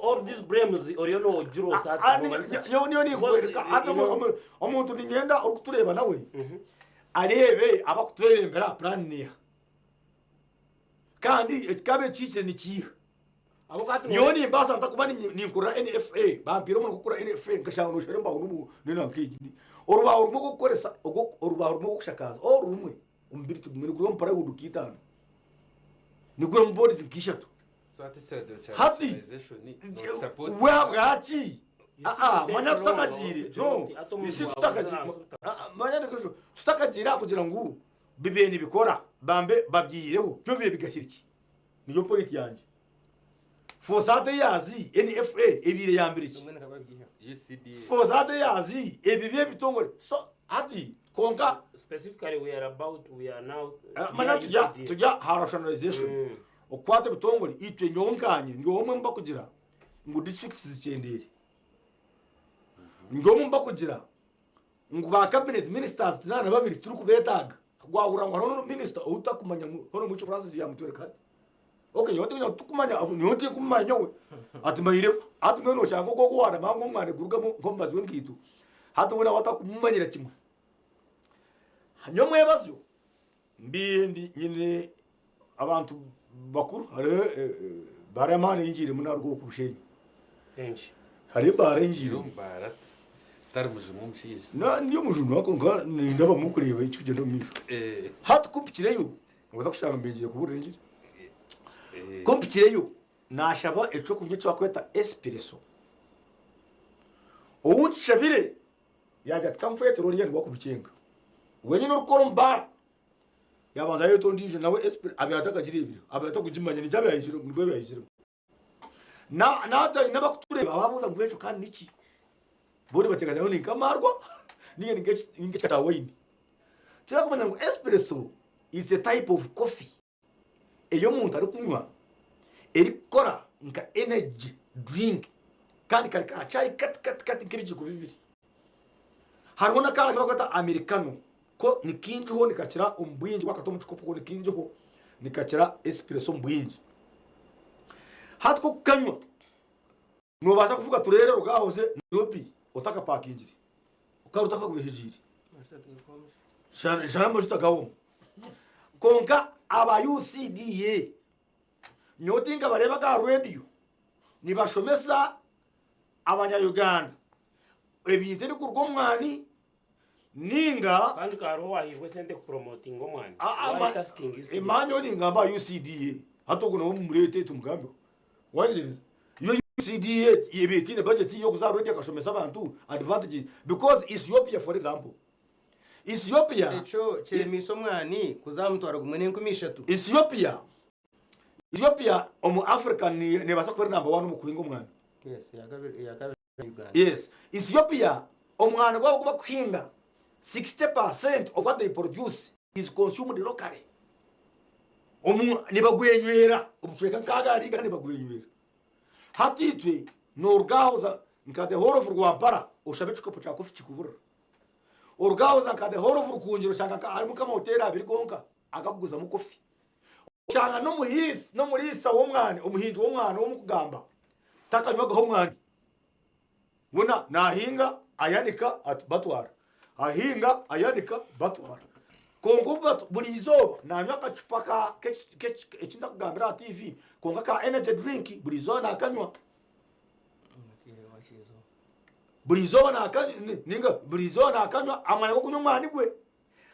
all these blames oriyo nogira ota ati nomanyisa ki? Nyowe niyo ninkwereka hati omuntu niinyenda orikutureeba nawe areebe abakutwebembera puraani neeha kandi ekikaba ekihikire nikiiha. Nyowe nimbaasa nta kuba ninkorera NFA bampiire omurimo gw'okukora NFA nkashanga noshara embaho n'enanka egi. Orubaho rumwe orw'okukoresa orubaho rumwe orw'okushakaaza oru rumwe omu biri tugumire nigura omu plywood nk'itaano nigura omu boards nk'ishatu. Hati we ahabwaki manya tutakagiire no isi tutakagiire manya tutakagiire aha kugira ngu bibe nibikora bambe babyihireho byo bibe bigahire ki? Niyo point yangye. For 30 years NFA ebaire eyambire ki? For 30 years ebi by'ebitongore so hati kwonka Specifically we are about we are now manya tujya tujya aha rationalization okukwata ebitongore itwe nyowe nkanye ndi omwe omu bakugira ngu districts zikyendeere ndi omwe omu bakugira ngu ba cabinet ministers 82 titurikubeetaaga. Gwahurira ngu hariho minisita ou tutakumanya ngu hoona omwishiki Francis yaamutwereka ati. Okay nyowe tinkugira ngu titukumanya nyowe tinkumumanya nyowe. Ati manyire hati mbwenu noshanga ogwo ogu waanamanya ngu omwana gurugamu nk'omubazi w'enkaito hati we nawe atakumumanyira kimwe. Nyomwebazyo mbiire ndi nyine abantu bakuru hariho ebaara y'amaani ei ngiiremu naaruga okwo Bushenyi. Enki? Hariho ebaara ei ngiiremu. Ori omu baara tari mujumwa omushaija. Na ndi omujumwa kwonka nindabamu kureeba ekirikugyenda omu maisho. Hati ku mpikireyo, noobaasa kushanga mbe ngiire kubuurira engiri. Ku mpikireyo, naashaba eky'okunywa eki barikweta esipireso. Ou nkishabire yaagira ati ka nkwetire oriya niwe akubikyenga. Wenyine orikukora omu baara. Yabanza yayeta ondiijo nawe esprit abaire atakagireebire, abaire atakugimanya nikyo abaire aizire nibwo abaire aiziremu. Na nataine abakutureeba babuuza ngu ekyo kandi niki? Bo nibateekateeka ngu ni nk'amaarwa ninga ni nk'ekika kya wayini. Tibarikumanya ngu espresso is a type of coffee ei omuntu arikunywa erikukora nka energy drink kandi kari ka chai kati kati kati nk'ebijiiko bibiri. Hariho n'akandi aku barikweta Americano ko ni kaingiho nikakira omu bwingi waakata omu kikopo ko ni kaingiho nikakira esipureso omu bwingi. Hati ku orikukanywa noobaasa kuvuga tureera oruge aha oze Nairobi otakapakingire kandi otakagwehegiire. Shana amajuta gahwamu. Kwonka aba UCDA nyowe tinkabareebaga aha reediyo nibashomesa abanya-Uganda ebintu ebirikuruga omu mwani ninga Kandi ka hariho owahairwe esente kupromotinga omwani. Ah, ah, Why tasking UCDA? Emani nyowe ningamba aha UCDA hati ogwo nawe mumureete tumugambeho Wategereza? Yo UCDA ebaire etaine budget y'okuza aha radio ekashomesa abantu advantages because Ethiopia for example Ethiopia Ekyo kiremiise omwani kuza aha mutwaro gumwe n'enkumi ishatu. Ethiopia Ethiopia omu Africa nebaasa kuba eri number one omu kuhinga omwani. Yes, eyakabiri eyakabiri ni Uganda. Yes, Ethiopia omwani gwabo ogu bakuhinga 60% of what they produce is consumed locally. Omu nibagwenywera obucweka nk'aga ahari Uganda nibagwenywera. Hati itwe noruga aho oza nka the whole of Rwampara oshabe ekikopo kya coffee kikuburira. Oruga aho oza nka the whole of Rukungiri oshanga nka harimu nk'amahoteri abiri gonka agakuguzamu coffee. Oshanga n'omuhiisi n'omuriisa w'omwani omuhingi w'omwani ou mukugamba takanywagaho omwani. Mbwenu nahinga ayanika ati batwara, ahinga ayanika batwara. Kwonka obu batu buri izooba nanywa akacupa ka eki ntakugambira aha TV kwonka ka energy drink buri izooba nakanywa. Buri izooba nakanywa ninga buri izooba nakanywa aha mwanya gw'okunywa omwani gwe.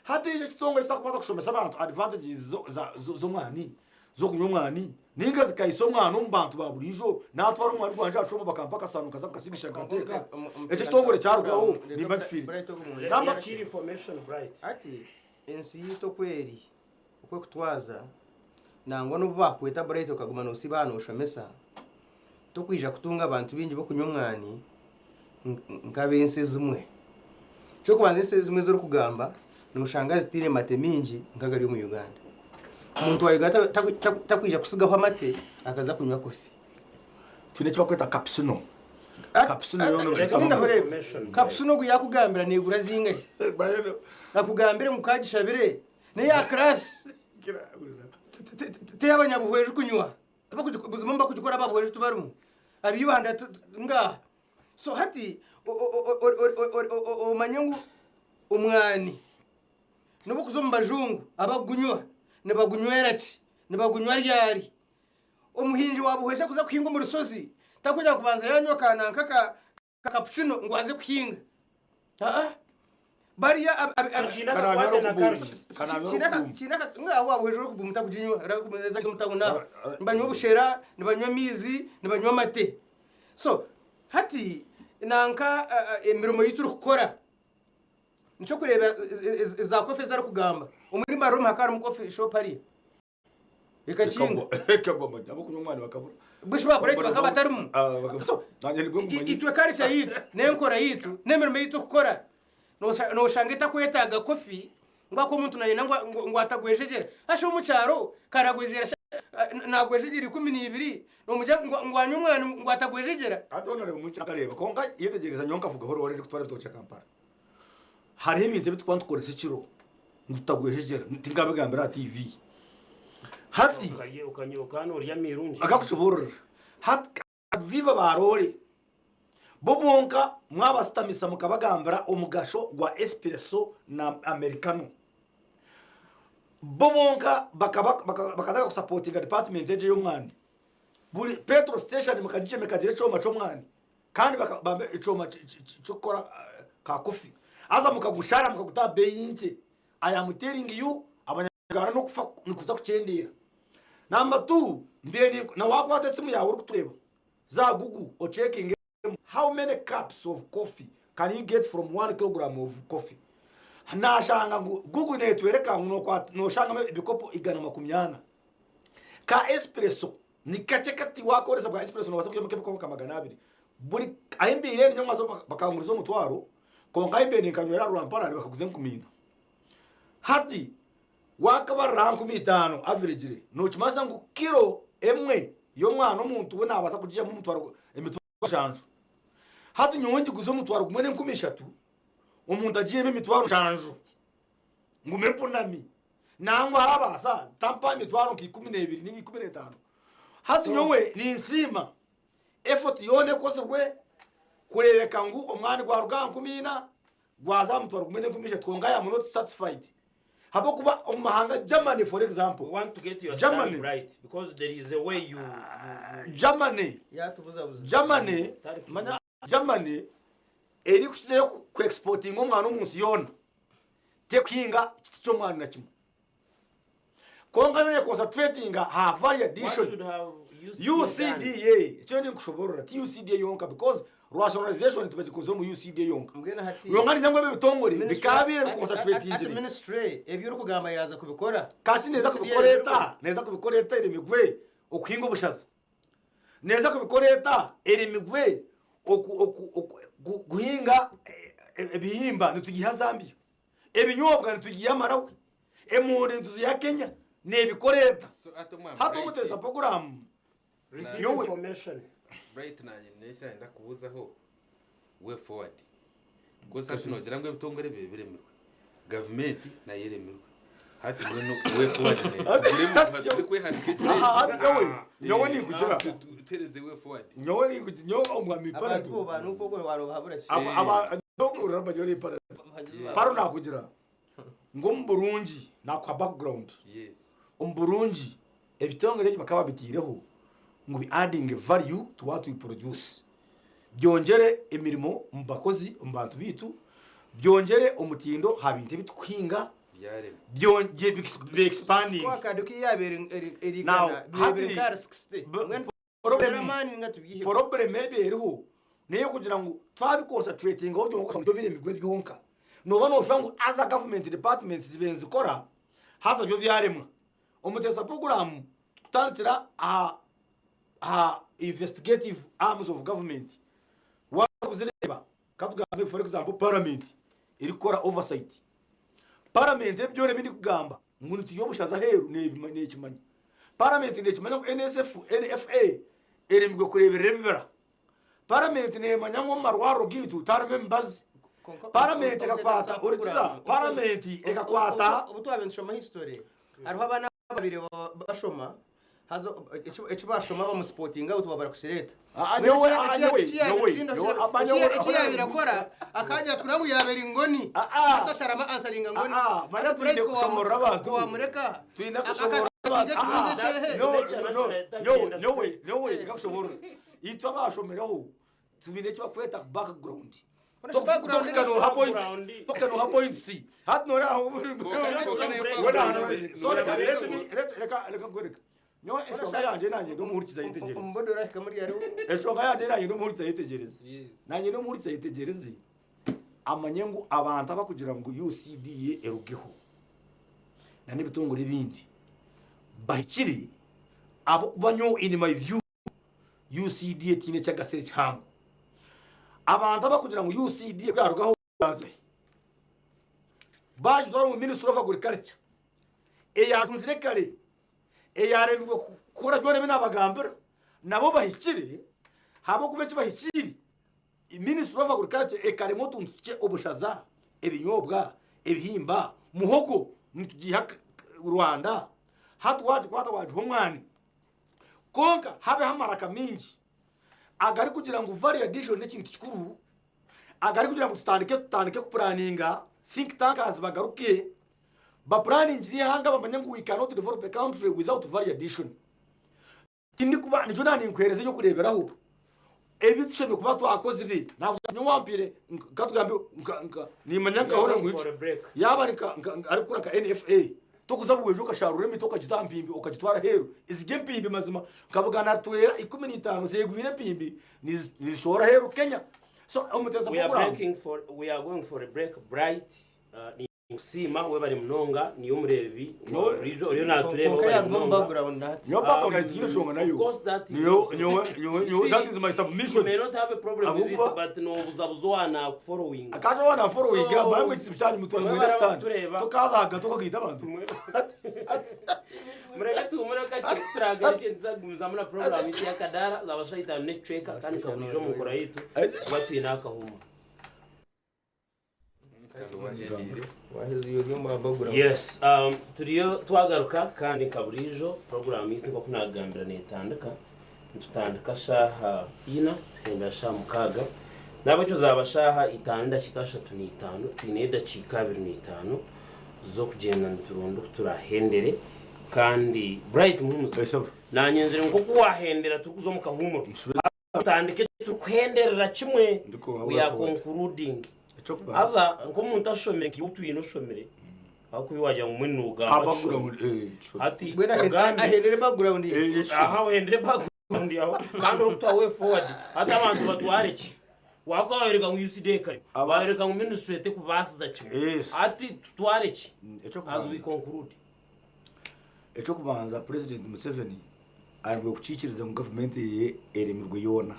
Hati ekyo ekitongore ekitakubaasa kushomesa abantu advantages z'omwani, z'okunywa omwani, ninga zikahisa omwani omu bantu ba buriijo, naatwara omwani gwangye aha kyoma bakampa akasaano nkaza nkasigisha nkateeka, ekyo ekitongore kyarugaho nimba nkifiire. Hati ensi yaitu oku eri, oku erikutwaza, nangwa n'obu baakukweta Bright okaguma noosiiba aha nooshomesa, tokwija kutunga abantu baingi b'okunywa omwani nk'ab'ensi ezimwe. Eky'okubanza ensi ezimwe ezi orikugamba noshanga zitaine mate maingi nk'agari omu Uganda. Omuntu wa Uganda takwija kutsigaho amate akaza kunywa kofi. Twine eki barikweta kapusino. Kapusino ogu yaakugambira neegura zingahi? Akugambire ngu kagishabire n'eya kiraasi t'ey'abanyabuhwezi kunywa. Buzima bakugikora ababweju tibarimu ab'ibanda ngaha so hati omanye ngu omwani n'obu okuza omu bajungu abakugunywa nibagunywera ki nibagunywa ryari omuhingi wa buhwezi kuza kuhinga omu rushozi takwija kubanza yanywa ka nanka ka Kapuchino ngu aze kuhinga. Aa bariya nibanywa obushera nibanywa amaizi nibanywa amate so hati nanka emirimo ei turikukora nikyo orikureeba za kofi ezi arikugamba omuri Maromi hakaba harimu kofi shopu hariya. Ekakinga. Ekagwa amagye ab'okunywa omwani bakabura. Bwishi ba Bright bakaba batarimu. Ah, bakaba- So, Nanye nibwo ngumanyi. itwe culture yitu n'enkora yitu n'emirimo ei turikukora nosha- noshanga etakwetaaga kofi ngu aku omuntu nayenda ngu ngu- ngu atagwejegyera. Hasha omu kyaro karagwejegyera sha- nagwejegyera 12 nomugira ngu ngu anywe omwani ngu atagwejegyera. Hati honorable Mwingi akareeba kwonka yetegyereza nyowe nkavugaho rwari ndikutwara ebitookye Kampala. Hariho ebintu ebi turikuba nitukoresa ekiro ngu tutagwejegyera tinkabigambira aha TV. Hati akakushoboororera hati abadriva ba roore bo bonka mwabasitamisa mukabagambira omugasho gwa esipureso na amerikano bo bonka bakatandika kusapotinga dipatimenti egyo ey'omwani buri peturo siteshoni mukagigyema ekagira ekyoma ky'omwani. Kandi bampa ekyoma ky'okukora ka kofi haza mukagushara mukaguta aha beeyi nkye. I am telling you abanyarwanda n'okufa nikuza kukyendeera. Number two mbwenu na wakwata esimu yaawe orikutureeba za google ocekinge how many cups of coffee can you get from one kilogram of coffee nashanga ngu google networeka ngu noshangamu ebikopo 140 ka espresso Ni kakye kati waakoresa bwa espresso noobaasa kwihamu nk'ebikopo nka 200. Buri ahu mbaire ndi nyowe bakanguriza omutwaro, kwonka ahu mbaire ninkanywera aha Rwampara bakaguza 4,000. Hati waakabarira aha 5,000 averagire, nookimanyisa ngu kiro emwe y'omwana omuntu we naabaasa kugiihamu omutwaro emitwaro mushanju. Hati nyowe ngiguze omutwaro gumwe n'enkumi ishatu, omuntu agiihemu emitwaro mushanju ngume mpunami. Nangwa haabaasa tampa emitwaro nka 12 ninga 15. Haza nyowe ninsiima effort yoona ekozirwe kureebeka ngu omwani gwaruga aha 4000 gwaza aha mutwaro gumwe n'enkumi ishatu kwonka I am not satisfied ahabw'okuba omu mahanga Germany for example We want to get your stand Germany right because there is a way you, you, you Germany Yatubuzabuza. Germany Turkey. manya Germany erikukizayo ku exportinga omwani omu nsi yoona. Tekuhinga kiti ky'omwani na kimwe. Kwonka yo neconcentratinga aha value What addition. should have UCDA done? UCDA ekyo ninkushoborora ti UCDA yonka because rationalization tibagikoze omu UCDA yonka. Mbwenu hati Yonka niinyanga ngu ebi ebitongore Ministry- bikabaire ati- ati biconcentratingire. ministry ebi orikugamba yaaza kubikora. Kasi neeza UCDA kubikora erikora. eta? Neeza kubikora eta eremigwe okuhinga obushaza? Neeza kubikora eta eremigwe oku, oku, oku, gu- kuhinga ebihimba nitugiha Zambia? Ebinyobwa nitugiha Malawi, emondi nituziha Kenya, nebikora eta? So ati omwami Hati Bright, omuteesa poguramu Receive nyowe information. Bright nanye nyine eki nayenda kubuuzaho way forward because hati nogira ngu ebitongore bibe biremirwe gavumenti nayo eremirwe hati mbwenu way forward neeha turikwehanika ekiro Aha, hati nyowe nyowe ninkugira tutereze way forward nyowe ninkugira nyowe omwami Abantu Parado bo bantu koko warobahabura ki? Aba- aba- nyowe uramba nyowe ni Parado Paro nakugira ngu omu burungi nakuha background yes omu burungi ebitongore ebi bakaba babitiireho ngu bi adding value to what we produce byongyere emirimo omu bakozi omu bantu baitu byongyere omutindo ha bintu ebi tukuhinga byarema byongye bi expanding Scorecard ku yabaire eri eri Now, igana birebire hati- nka ahari 60. Mbwenu problem amaani ninga tubyihe. problem ebi eriho neyokugira ngu twabiconcentratingaho byonka nibyo biremigwe byonka noba noshusha ngu other government departments zibaire nizikora haza byo byaremwa Omuteesa puroguraamu kutandikira aha aha investigative arms of government waaza kuzireeba katugambe for example parliament erikukora oversight parliament ebi byona ebi ndikugamba ngu nituiha obushaza aheeru neekimanya parliament neekimanya ngu NSF, NFA eremigwe kureeberera ebibira Paramenti neemanya ngu omu marwariro gaitu tiharimu emibazi. Paramenti ekakwata, hurikiza, paramenti ekakwata. Obu twabaire nitushoma history, hariho abaana ababaire bashoma haza eki bashoma bamusipotinga out baaba barikukireeta. Eki yaabaire akora akagira ati ngu yaaba eri ngoni hati asharamu ansaringa ngoni. Hati Bright ku wamureka akasipotinga ekibuuzo ekyehe. Nyowe reka nkushoboorore. Itwe abaashomireho twine eki barikweta background. Koresha background Tokika nooha points. Background. Tokika nooha points. Hati nooreeba aho Kwonka nayo Wena hano- background So reka nooreeba let me let reka reka nkwereke. Nyowe enshonga yangye nanye ndi omuhurikiza yetegyereze. Omubodo orahika muri hariho. Enshonga yangye nanye ndi omuhurikiza yetegyereze. Yes. Nanye ndi omuhurikiza yetegyereze amanye ngu abantu abakugira ngu UCDA erugeho na n'ebitongore ebindi bahikire ahabw'okuba nyowe in my view UCDA tihaine eki agasire kihango. Abantu abarikugira ngu UCDA ku yarugaho yaaza hi? Baagitwara omu Ministry of Agriculture eyaajunzire kare, eyaaremirwe kukora byona ebi naabagambira, nabo bahikire ahabw'okuba eki bahikiire, Ministry of Agriculture ekarema otuntu tukye obushaza, ebinyobwa, ebihimba, muhogo nitugiiha Rwanda, hati waagikwata waagiha omwani. Kwonka habeho amaraka maingi agarikugira ngu value addition n'ekintu kikuru, agarikugira ngu tutandike tutandike kupuraninga, think tankers bagaruke bapuraningire eihanga bamanye ngu we cannot develop a country without value addition. Tindikuba nikyo naaba ninkuheereza eby'okureeberaho ebi tushemereire kuba twakozire. Naakugira nyowe wampaire katugambe nimanya nka hoona ngu For a break. yaaba ari nka nka arikukora nka NFA tokuza bwejo okasharura emiti okagita aha mpimbi okagitwara aheeru eziri empimbi mazima nkabugana twera 15 zegwire empimbi nizishohora aheeru Kenya so omuteesa We are program breaking for we are going for a break bright uh, Nkusiima webare munonga niiwe omureebi wa buriijo oriyo natureeba Kwonka webare yaguma omu munonga. background hati. Nyowe background tihaine nshonga nayo. Of course that is Nyowe also- nyowe nyowe You nyowe see, that is my You submission. may not have a problem with it Ahabw'okuba- but nobuzabuza owaanakufollowinga. Akaza wana following So, mbaye ngu ekizibu kyanyu mutura mwe mwine baraba sitaani. kutureeba. Tukaza ahagati okagaita abantu. Mureke tuhumure kakye turagaruke tuzagumizamu na program yitu y'akadaara zaba shaaha itaano n'ekicweka kandi nka buriijo omu nkora yitu tuba twine akahumuro. Yes, um, turiyo twagaruka kandi nka buriijo puroguramu yaitu nk'oku naagambira neetandika nitutandika shaaha ina tuhenda shaaha mukaaga nahabwekyo zaaba shaaha itaano n'edakiika 35 twineyo edakiika 25 z'okugyenda nituronda oku turaahendere kandi Bright Muhumuza Esebo. naanye nzire nk'oku waahendera turikuza omu kahuumuro Tutandike turikuhenderera kimwe Ndikuha we are way forward. concluding. Eky'okubanza. Haza nk'omuntu ashomire nka iwe otwine oshomire ahabw'okuba iwe wagira ngu mbwenu nogamba Aha kishomire. background, eh, kishomire. Hati Mbwenu ogambe ahendere background ye. Eh, kishomire. aha ohendere background yawe kandi orikutuha way forward hati abantu batware ki? Wakuba wayoreka ngu UCDA ekare, Aba- wayoreka ngu ministry etekubaasiza kimwe Yes. hati tutware ki as we Eky'okubanza. conclude? Eky'okubanza Purezidenti Museveni aine kukiikiriza ngu gavumenti ye eremirwe yoona.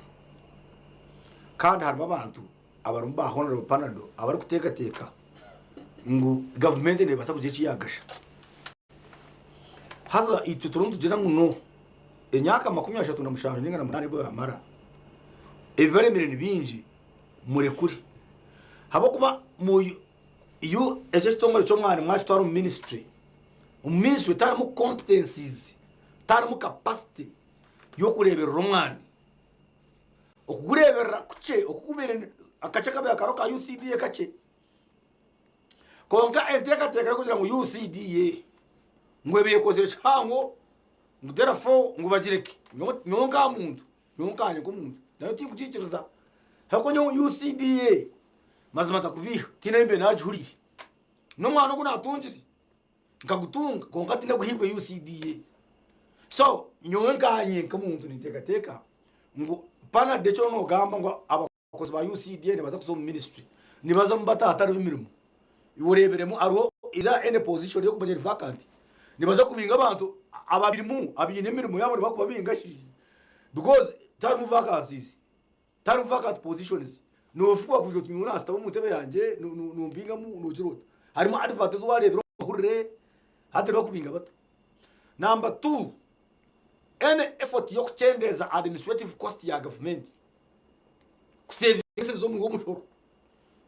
Kandi harimu abantu abarimu ba Honourable Panado abarikuteekateeka ngu gavumenti neebaasa kugira eki yaagasha. Haza itwe turimu nitugira ngu no, emyaka 37 ninga na munaana ebi baamara. Ebibaremire ni bingi murekure habwokuba mu yu ekyo ekitongore ky'omwani mwakitwara omu ministry, omu ministry tiharimu competencies, tiharimu capacity y'okureeberera omwani. Okugureeberera kukye okugubaire akakye akabaire kariho ka UCDA kakye. Kwonka enteekateeka y'okugira ngu UCDA ngu ebe ekozire kihango ngu therefore ngu bagireke, nyowe nka muntu, nyowe nkanye nk'omuntu nayo tinkugiikiriza ahabw'okuba nyowe UCDA mazima ntakubiiha tihaine ahu mbaire naagihuriire. N'omwana ogu naatungire nkagutunga kwonka tihaine oguhairwe UCDA. So nyowe nkanye nk'omuntu ninteekateeka ngu Panadol eki oriyo noogamba ngu Abakozi ba UCDA nibaza kuza omu ministry nibazamu bata ahatariho emirimo? Iwe oreebiremu hariho is there any position y'okumanya eri vacant? Nibaza kubinga abantu ababirimu abaine emirimo yaabo nibakubabinga shi because tiharimu vacancies tiharimu vacant positions nofuba kwija oti nyowe nasitama omu ntebe yangye nompingamu nogira ota? Harimu advert ezi wareebire omu mahurire hati nibakubinga bata? Number two any effort y'okukyendeeza administrative cost ya gavumenti kusevinga esente z'omuwi w'omushoro.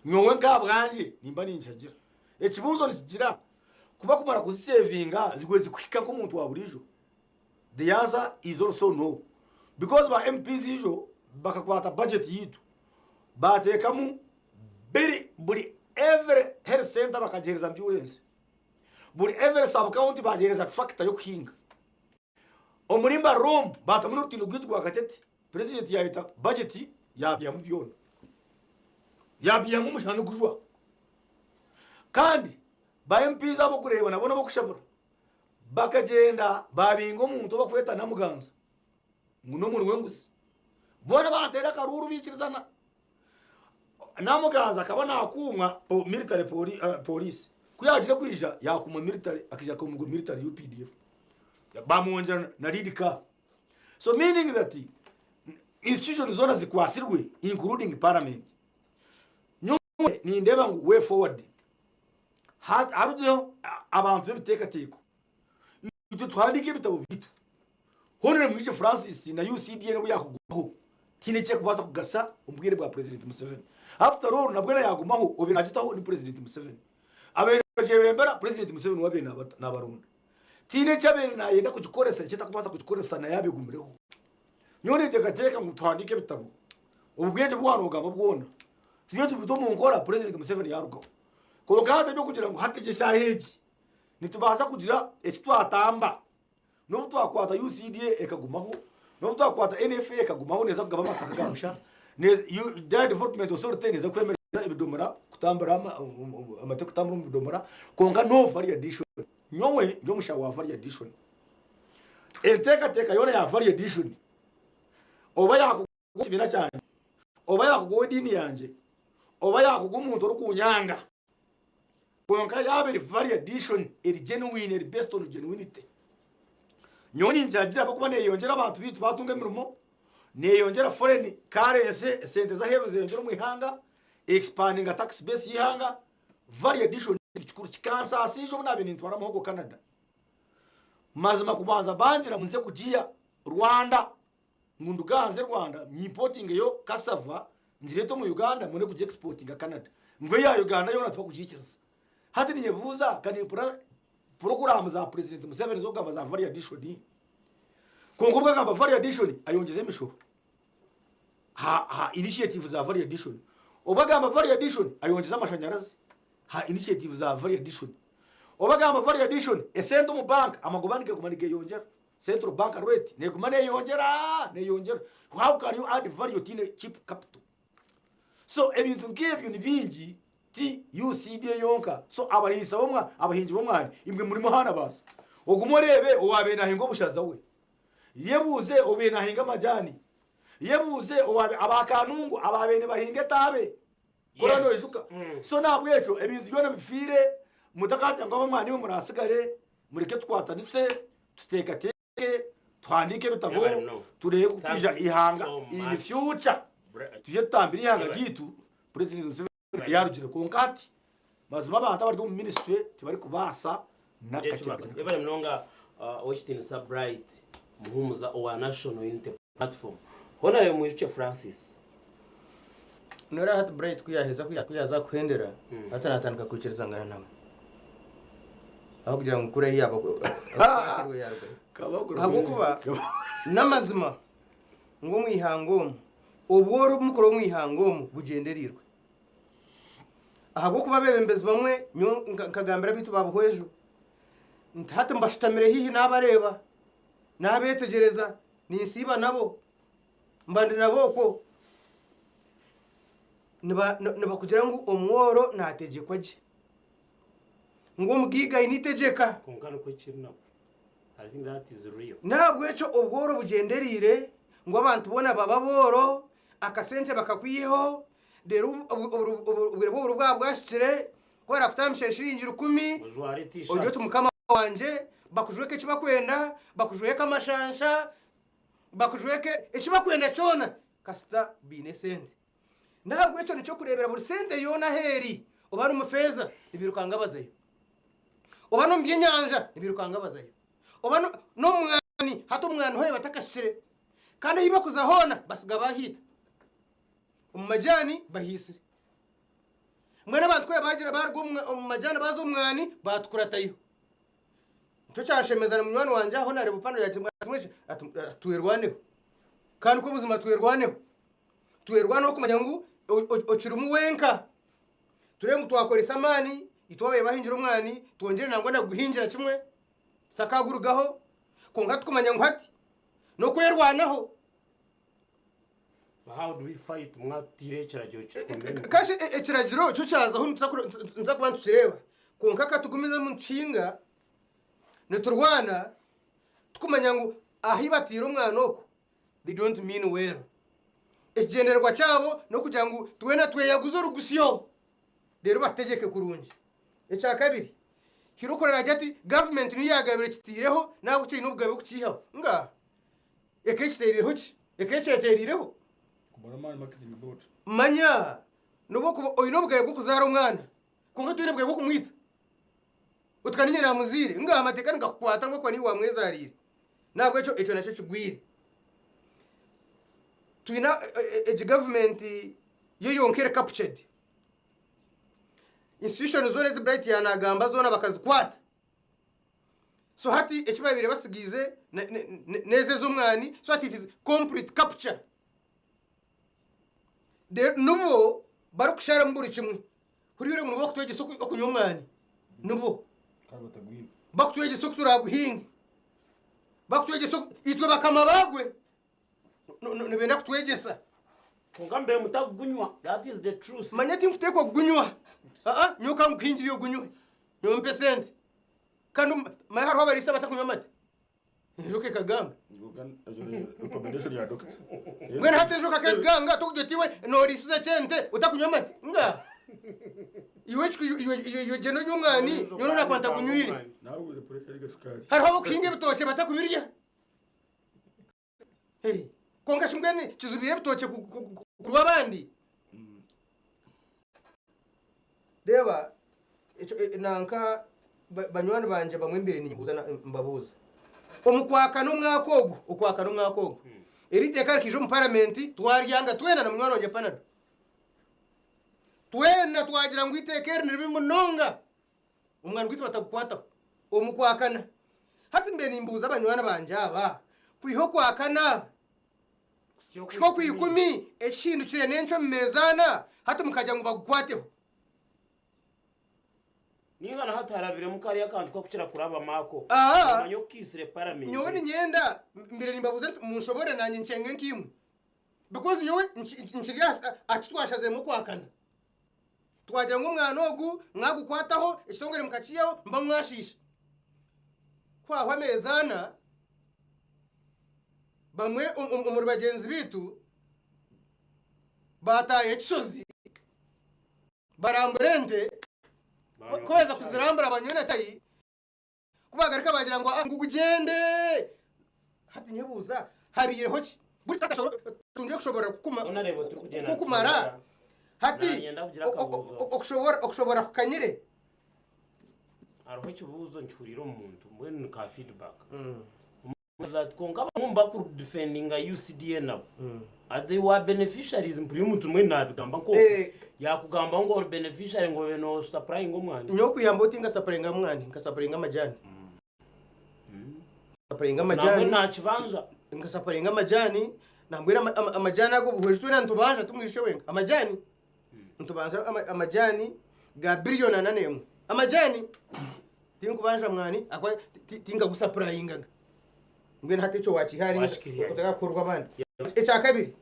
Nyowe nk'ahabwangye nimba ninkihagira. Ekibuuzo nikigira, kuba kumara kuzisevinga zigwe zikuhika nk'omuntu wa buriijo? The answer is also no. Because ba MPs ijo bakakwata budget yitu bateekamu biri buri every health center bakagiheereza ambulance, buri every sub county bagiheereza tractor y'okuhinga. Omuri Mbarara omu baatamu n'orutindo rwaitu rwa Katete, purezidenti yaayeta bajeti yaabiihamu byona. Yaabiihamu omushana nigujwa. Kandi ba MPs ab'okureeba nabo n'ab'okushabura bakagyenda baabinga omuntu ou barikweta Namuganza ngu n'omuri w'enguzi. Boona baateera akaruuru baikirizana. Namuganza akaba nakuumwa military police ku yaagire kwija yakuumwa military akaija akakuumwa military UPDF bamwongyera na lead car so meaning that institution zoona zikwatsirwe including parliament. Nyowe nindeeba ngu way forward harugireho abantu b'ebiteekateeko Itwe tuhandiike ebitabo byaitu. Hon. Mwije Francis na UCDA n'obu yaakugumaho tihaine eki erikubaasa kugasa omu bwire bwa Purezidenti Museveni. After all nabwo na yaagumaho obaire naagitaho ni Purezidenti Museveni. Abaire nibagyebembera Purezidenti Museveni niwe abaire naabaronda. Tihaine eki abaire naayenda kugikoresa eki atakubaasa kugikoresa na yaaba egumireho. Nyowe ninteekateeka ngu tuhandiike ebitabo, obu bwengye obu waanoogamba bwona turiyo tubite omu nkora Purezidenti Museveni yaarugaho. Kwonka hati eby'okugira ngu hati egi eshaaha egi Nitubaasa kugira eki twatamba n'obu twakwata UCDA ekagumaho, n'obu twakwata NFA ekagumaho neeza kugaba amataka ga busha, Dairy Development Authority neeza kwemereza ebidomora kutambura amate kutambura omu bidomora kwonka no value addition. Nyowe ndi omushaho wa value addition. Enteekateeka yoona ya value addition oba yaakugwa ekibiina kyangye, oba yaakugwa ow'ediini yangye, oba yaakugwa omuntu orikunyanga, Kwonka yaaba eri value addition eri genuine eri based on genuinity, nyowe ningihagira ahabw'okuba neyongyera abantu baitu batunga emirimo, neyongyera foreign currency esente z'aheeru nizeyongyera omu ihanga, expandinga tax base y'eihanga, value addition ni kikuru. Kikansaasa ijo obu naabaire nintwara muhogo Canada, mazima kubanza bangira ngu nze kugiiha Rwanda. ngu nduge hanze Rwanda nyimpotingeyo cassava ngirete omu Uganda mbone kugi exportinga Canada ngu eya Uganda yoona tibakugiikiriza. Hati ninyebuuza ka nimpurira puroguraamu za President Museveni ez'okugamba za value addition kwonka obu agamba value addition ayongyeza emishoro aha initiative za value addition, obu agamba value addition ayongyeza amashanyarazi ha initiative za value addition, obu agamba value addition esente omu bank amagoba nigaguma nigeyongyera. Central bank rate neguma neyongyera neyongyera how can you add value otiine cheap capital so ebintu nk'ebyo ni bingi ti UCDA yonka so abariisa bomwa abahingi b'omwani imwe murimu haana baasa ogume oreebe owaabaire naahinga obushaza we yebuuze obaire naahinga amajaani yebuuze owaabaire aba Kanungu abaabaire nibahinga etaabe Kora noijuka. So nahabwekyo ebintu byona bifiire mutakagira ngu abamwe nimwe murasigare mureke tukwatanise tuteekateeke tuhandiike ebitabo Yebare munonga. tureebe ku Thank twija you ihanga so in much. future tuje tutambire ihanga Yebare. ryaitu President Museveni yarugire kwonka hati mazima abantu abari omu ministry tibarikubaasa n'akakye kakye. Yebare munonga Noreeba hati Bright ku yaaheza ku yaaza kuhendera, hati naatandika kwikirizangana nawe. Ahabw'okugira ngu kuri ahi yaaba akwatirwe yaarugayo. Ahabw'okuba n'amazima ngu omu ihanga omu, obworo obumukora omu ihanga omu bugyendereirwe. Ahabw'okuba abeebembezi bamwe nyowe nkagambira abaitu ba Buhweju nti hati mbashutamire haihi naabareeba, naabeetegyereza, ninsiiba nabo. Mba ndi nabo okwo nibakugira ngu omworo naategyekwa gye, ngu omugaiga aine eitegyeka. Kwonka nikwo kiri nabwo. I think that is real. N'ahabw'ekyo obworo bugyendereire ngu abantu boona babe abooro, akasente bakakwiheho, reero obwire bw'oburo bwaba bwahikire, ku barakutambisa eshiringi rukumi, Ojware t-shirt. ogire oti mukama wangye, bakujweke eki bakwenda, bakujweke amashansha, bakujweke eki bakwenda kyona kasita baine esente. N'ahabw'ekyo nikyo kureebera buri sente yoona ahu eri, oba n'omu feeza nibairukanga bazayo, oba n'omu by'enyanja nibairukanga bazayo, oba n'omu mwani, hati omwani hoona batakahikire kandi ahu bakuza hoona basiga baahiita, omu majaani bahiisire. Mbwenu abantu ku baagira baaruga omu majaani baaza omu mwani baatukuratayo. Nikyo kyanshemeza na munywani wangye aho naareeba pano yaagira ati ati twerwaneho. Kandi kwo buzima twerwaneho. Twerwaneho kumanya ngu okirimu wenka. Tureebe ngu twakoresa amaani, itwe ababaire bahingira omwani twongyere nangwa na kuguhingira kimwe tutakagurugaho. Kwonka tukumanya ngu hati n'okwerwanaho. But how do we fight mwatutiire ekiragiro kitukomire emikono? Kashi ekiragiro kyo kyazaho nituza kuba nitukireeba. Kwonka ka tugumizemu nituhinga, niturwana, tukumanya ngu ahu bataire omwana okwo, they don't mean well. Ekigyendererwa kyabo n'okugira ngu twena tweyaguze orugusyo, reero batutegyeke kurungi. Ekyakabiri, haine okurora agi ati gavumenti niyo yaagabire ekitaireho, n'ahabw'ekyo eine obugabe bw'okukiihaho. Ngaaha! Eka ekiteerireho ki? Eka ekyeteerireho? Manya, n'obu okuba oine obugabe bw'okuzaara omwana, kwonka toine bugabe bw'okumwita. Oti ka niinye naamuzaire. Ngaaha amateeka nigakukwata ngu okuba niiwe waamwezaariire. N'ahabw'ekyo ekyo nakyo kigwire. Twine egi gavumenti yo yonka eri captured. Institution zoona ezi Bright yaanagamba zoona bakazikwata. So hati eki babaire basigaize n'ezo ez'omwani, so hati it is complete capture. Nibo barikusharamu buri kimwe. Huriire ngu nibo bakutwegyesa okunywa omwani, nibo. Bakutwegyesa oku turaaguhinge, bakutwegyesa itwe bakama baagwe. Nibenda kutwegyesa. Kwonka mbe mutakugunywa. That is the truth. Manya tinkuteekwa kugunywa. Aa, nyowe ka nkuhingire ogunywe. Nyowe mpe sente. Kandi manya hariho abariisa abatakunywa amate. Enjoka ekaganga. Recommendation ya doctor. Mbwenu hati enjoka kekuganga tokugira oti iwe nooriisiza ki ente otakunywa amate? Nga. Iwe iwe gyenda onywe omwani, nyowe nakuba ntagunywire. Nawe pressure y'esukari. Hariho abokuhinga ebitookye batakubirya. Hey, Kwonka shi mbwenu kizubiire ebitookye kurwa abandi? Reeba, ekyo e- nanka ba- banywani bangye bamwe mbaire nimbuuza na- mbabuuza. Omu kwakana omwaka ogu, okwakana omwaka ogu, eri iteeka rikaija omu paramenti twaryanga twena na munywani wangye Panado. Twena twagira ngu eiteeka eri ni ribi munonga. Omwani gwaitu batagukwataho omu kwakana. Hati mbe nimbuuza banywani bangye aba, kwiha okwakana kuhika okwikumi ekihindukire n'encwa omu meezi ana, hati mukagira ngu bagukwateho? Ninga na hati harabiremu kariya akantu kakukira kurabamu ako. Aha. Omanye oku kaitsire paramenti. Nyowe niinyenda mbaire nimbabuuza nti munshoboorore naanye nkyenge nkaimwe. Because nyowe nkiri aha ki twashaziremu okwakana. Twagira ngu omwana ogu mwagukwataho, ekitongore mukakiihaho, muba mwashiisha. Ku hahwa ameezi ana, bamwe omuri bagyenzi baitu baataaha ekishozi barambura ente, ku baaheza kuzirambura banywa na chai, Ku baagaruka baagira ngu ngu gugyende. Hati nyebuuza habaireho ki? Buri tungire kushoboorora kukumara hati okushoboorora kukanyire. Hariho ekibuuzo nkihuriire omu muntu mbwenu ni ka feedback. That kwonka abamwe omu bakudefendinga UCDA nabo are they were beneficiaries mpurira omuntu mbwenu nabigamba nk'oku Eh. yakugambaho ngu ori beneficiary ngu obe nosupplyinga omwani. Nyowe okuyamba oti nkasupplyinga mwani nkasupplyinga amajani nkasupplyinga Nambwenu amajani nakibanja. nkasupplyinga amajani nambwenu ama- ama- amajani ago obuhwezi twena nitubanja tumwishe wenka amajani nitubanja ama- amajani ga biliyoni ana n'emwe amajani Tinkubanja mwani ahakuba tinkagusapurayingaga. Mbwenu hati ekyo wakiiha ahari Wakikiriya. otakakukorwa abandi. Ekyakabiri,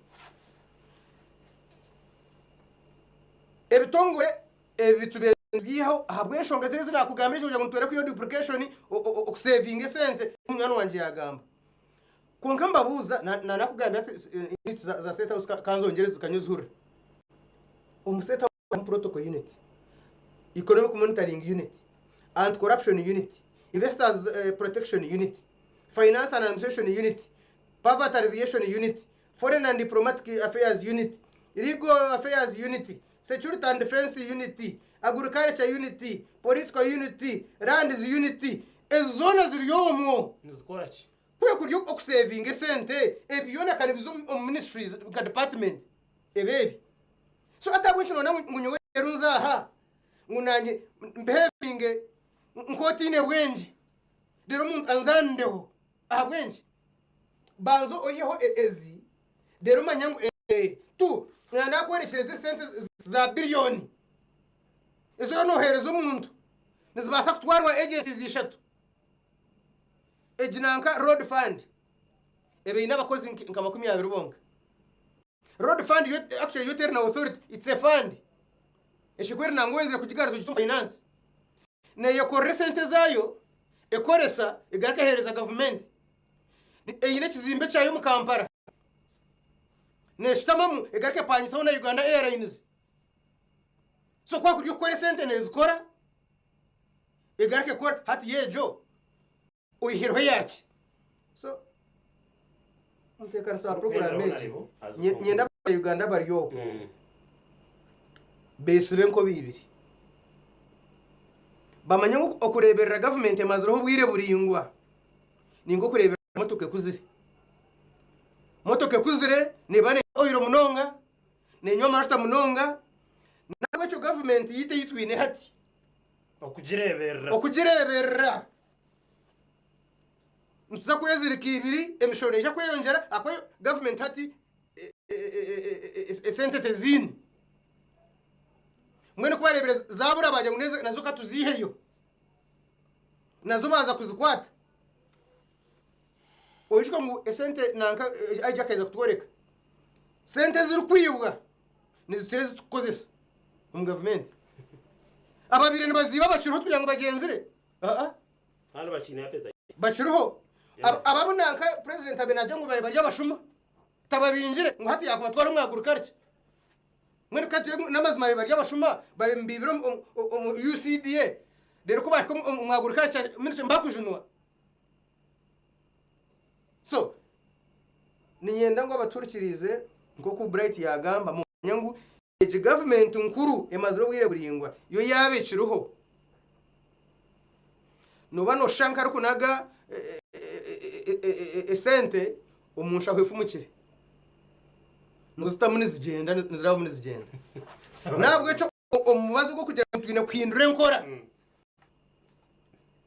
ebitongore ebi tubaire nitubyihaho ahabw'enshonga ziri ezi naakugambira ekyo kugira ngu nitwenda kwihaho duplication okusevinga esente munywani wangye yaagamba. Kwonka mbabuuza naanakugambira ati units za State House ka nzongyere zikanye ozihurire. Omu State House harimu Protocol Unit, Economic Monitoring Unit, Anti-Corruption Unit, Investors Protection Unit, Finance and Administration Unit, Poverty Alleviation Unit, Foreign and Diplomatic Affairs Unit, Legal Affairs Unit, Security and Defence Unit, Agriculture Unit, Political Unit, Lands Unit, ezo zoona ziri omwo. Nizikora ki? Kwe kuri okusevinga esente, ebi byona ka nibiza omu ministries nka department ebi ebi. So hati ahabw'enki noona ngu nyowe reero nze aha ngu nanye mbihevinge nk'otaine bwengye reero omuntu anzanireho ahabw'enki? Banza oiheho ezi reero omanye ngu tu naakworekyereza esente za biriyoni ezi oriyo nooheereza omuntu nizibaasa kutwarwa agencies ishatu. Egi nanka Road Fund eba eine abakozi nka 20 bonka. Road Fund yo actually yo teri na authority, it's a fund. Eshekwa eri nangwa oyenzire kugigaruza ogite omu finance. Neyekorera esente zaayo, ekoresa, egaruka eheereza gavumenti. Eine ekizimbe kyayo omu Kampala. Neshutamamu egaruka epangisaho na Uganda Airlines. So ku akuri okukora esente nezikora, egaruka ekora hati yo egyo oihireho eyaki? So omuteekanisa wa puroguraamu egi nyenda abanya-Uganda abari okwo beesibe enkobe ibiri bamanye ngu okureeberera gavumenti emazireho obwire buraingwa ni nk'okureeberera motoka ekuzire. Motoka ekuzire neeba nenywa oyiro munonga, nenywa amajuta munonga, n'ahabw'ekyo gavumenti yaitu ei twine hati Okugireeberera. Okugireeberera. Nituza kwezirika ibiri, emishoro neija kweyongyera ahakuba gavumenti hati esente teziine. Mbwenu ku bareebire zaabura baagira ngu nazo ka tuziiheyo. Nazo baaza kuzikwata. Oijuke ngu esente nanka IG akaheza kutworeka, sente ezirikwibwa nizikira ezi turikukozesa omu gavumenti. Ababaire nibaziiba bakiriho tikugira ngu bagyenzire. Aa. Kandi bakiine appetite. Bakiriho. Ababu nanka purezidenti abaire naagira ngu bari abashuma, tababingire ngu hati yaakubatwara omu agriculture. Mbwenu ka tugire ngu n'amazima babaire bari abashuma, babaire nibaibira omu UCDA, reero ku baahika omu agriculture ministry nibakujunwa. So, niinyenda ngu abatuhurikiriize nk'oku Bright yaagamba mumanye ngu egi gavumenti nkuru emazire obwire buraingwa yo yaaba ekiriho, nooba nooshusha nk'arikunaga esente omu nshaho efumukire. Noozitamu nizigyenda, nizirabamu nizigyenda. N'ahabw'ekyo omubazi ogw'okugira ngu twine kuhindura enkora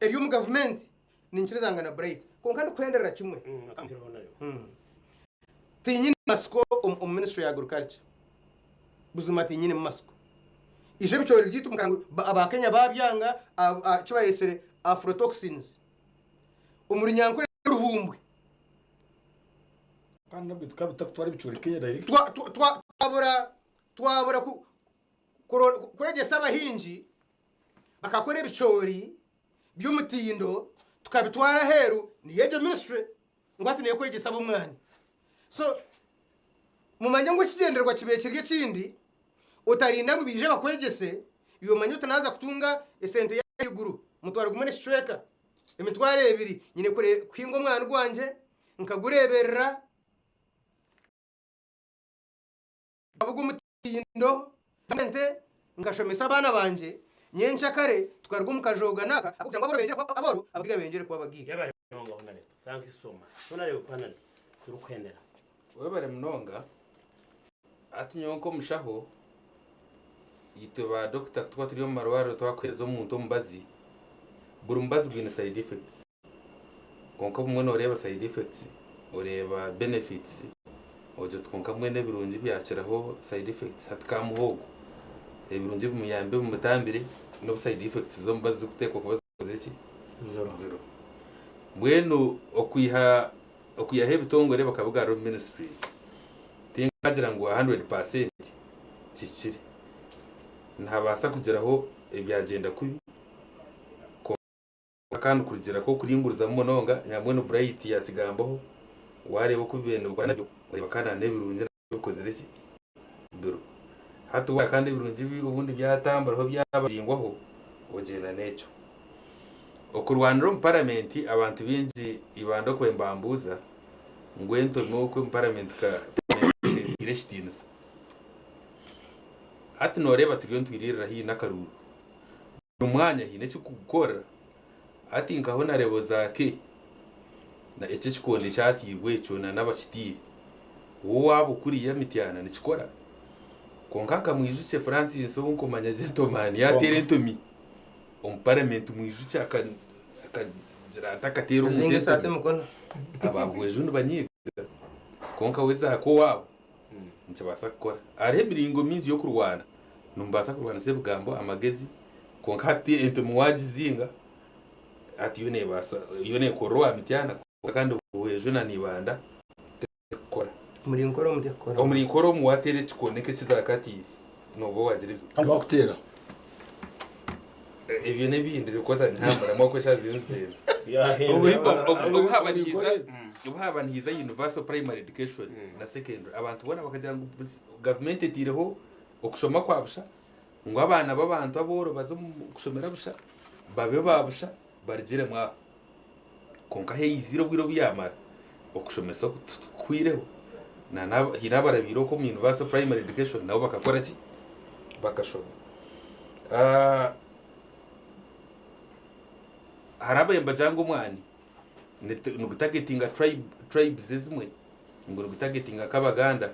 eri omu gavumenti ninkiriza ngu na Bright kwonka ndikuhenderera kimwe tinyine matsiko omu ministry ya agriculture buzima tinyinemu matsiko ijo ebicoori byaitu aba Kenya babyanga kibayesire aflatoxins omu runyankore oruhumbwe Kandi nabwe tukaba tutakutwara ebicoori Kenya direct. Twabura Twabura kwegyesa abahingi bakakora ebicoori by'omutindo tukabitwara aheeru niyo egyo minisitule ngu hati neekwegyesa ab'omwanya. So mumanye ngu ekigyendererwa kibaire kiri ekindi, otarinda ngu baije bakwegyese iwe omanye oti naaza kutunga esente y'ahaiguru mutwaro gumwe n'ekicweka, emitwaro ebiri, nyine kuhinga omwani gwangye nkagureeberera. Nkabuga omutindo gw'ente nkashomesa abaana bangye, nyenkyakare tukaruga omu kajooga n'aka ahabw'okugira ngu abooro beyongyere kuba abooro, abagaiga beyongyere kuba abagaiga. Thank you so much. Honourable Panado, turikuhendera. Webare munonga. Hati nyowe nk'omushaho, itwe ba dokita kutuba turi omu marwariro twakuheereza omuntu omubazi, buri mubazi gwine side effects. Kwonka obumwe nooreeba side effects, oreeba benefits, ogira oti kwonka mbwenu ebirungi byakiraho side effects, hati kamuhe ogu, ebirungi bimuyambe bimutambire, n'obu side effects z'omubazi zirikuteekwa kuba zikoze ki? Ziro. Mbwenu okwiha okwihaho ebitongore bakabigarura omu ministries, tinkagira ngu 100% kihikire. Nihabaasa kugiraho ebyagyenda kubi, kwonka kandi kurugiirira ku okuringurizamu munonga, nyabwenu Bright yaakigambaho, waareeba oku bibaire nibikora nabyo, oreeba kandi na n'ebirungi nabyo bikozire ki? Biriho. Hati waaba kandi ebirungi obundi byatamburaho byaba biraingwaho, ogyenda n'ekyo. Okurwanira omu paramenti abantu baingi Ibanda okwe nibambuuza ngu entomi okwe omu paramenti ka etaire ekitiinisa. Hati nooreeba turiyo nitwiririra haihi n'akaruuru. Buri mwanya haine eki kugukorera. Hati nka Honarebo Zaake na eki ekikondo ekyatiirwe ekyo na n'abakitiire, wowe waaba okuriya Mityana nikikora? Kwonka nka Mwijukye Francis ou nkumanya gentleman yaateera entomi omu paramenti Mwijukye akagira ata akateera omuntu Azinga esaati entomi emikono. aba Bweju nibanyiiga kwonka we Zaake owaabo nikibaasa kukora. Hariho emiringo mingi y'okurwana, nimubaasa kurwanisa ebigambo, amagezi, kwonka hati entomi waagizinga hati yo neebaasa yo neekorera owa Mityana kwonka kandi Buhweju na Ibanda terikukora. Omuri Nkore omu terikukora. Omuri Nkore omu waateera ekikooni nk'eki Zaake nooba waagira ebizibu. Kandi bakuteera. Ebyo n'ebindi rikota ntamburamu oku eshaaha ziriyo nizigyenda. Obu haaba nihaija universal primary education na secondary, abantu boona bakagira ngu gavumenti etaireho okushoma kwa busha, ngu abaana b'abantu abooro baze omu kushomera busha, babe ba busha, barugiremu aho. Kwonka haiziire obwire obu yaamara, okushomesa oku tikuhwireho. Haine abarabiire okwo omu universal primary education nabo bakakora ki? Bakashoma. Hariho ababaire nibagira ngu omwani nigutagetinga tribes ezimwe, ngu nigutagetinga nk'Abaganda.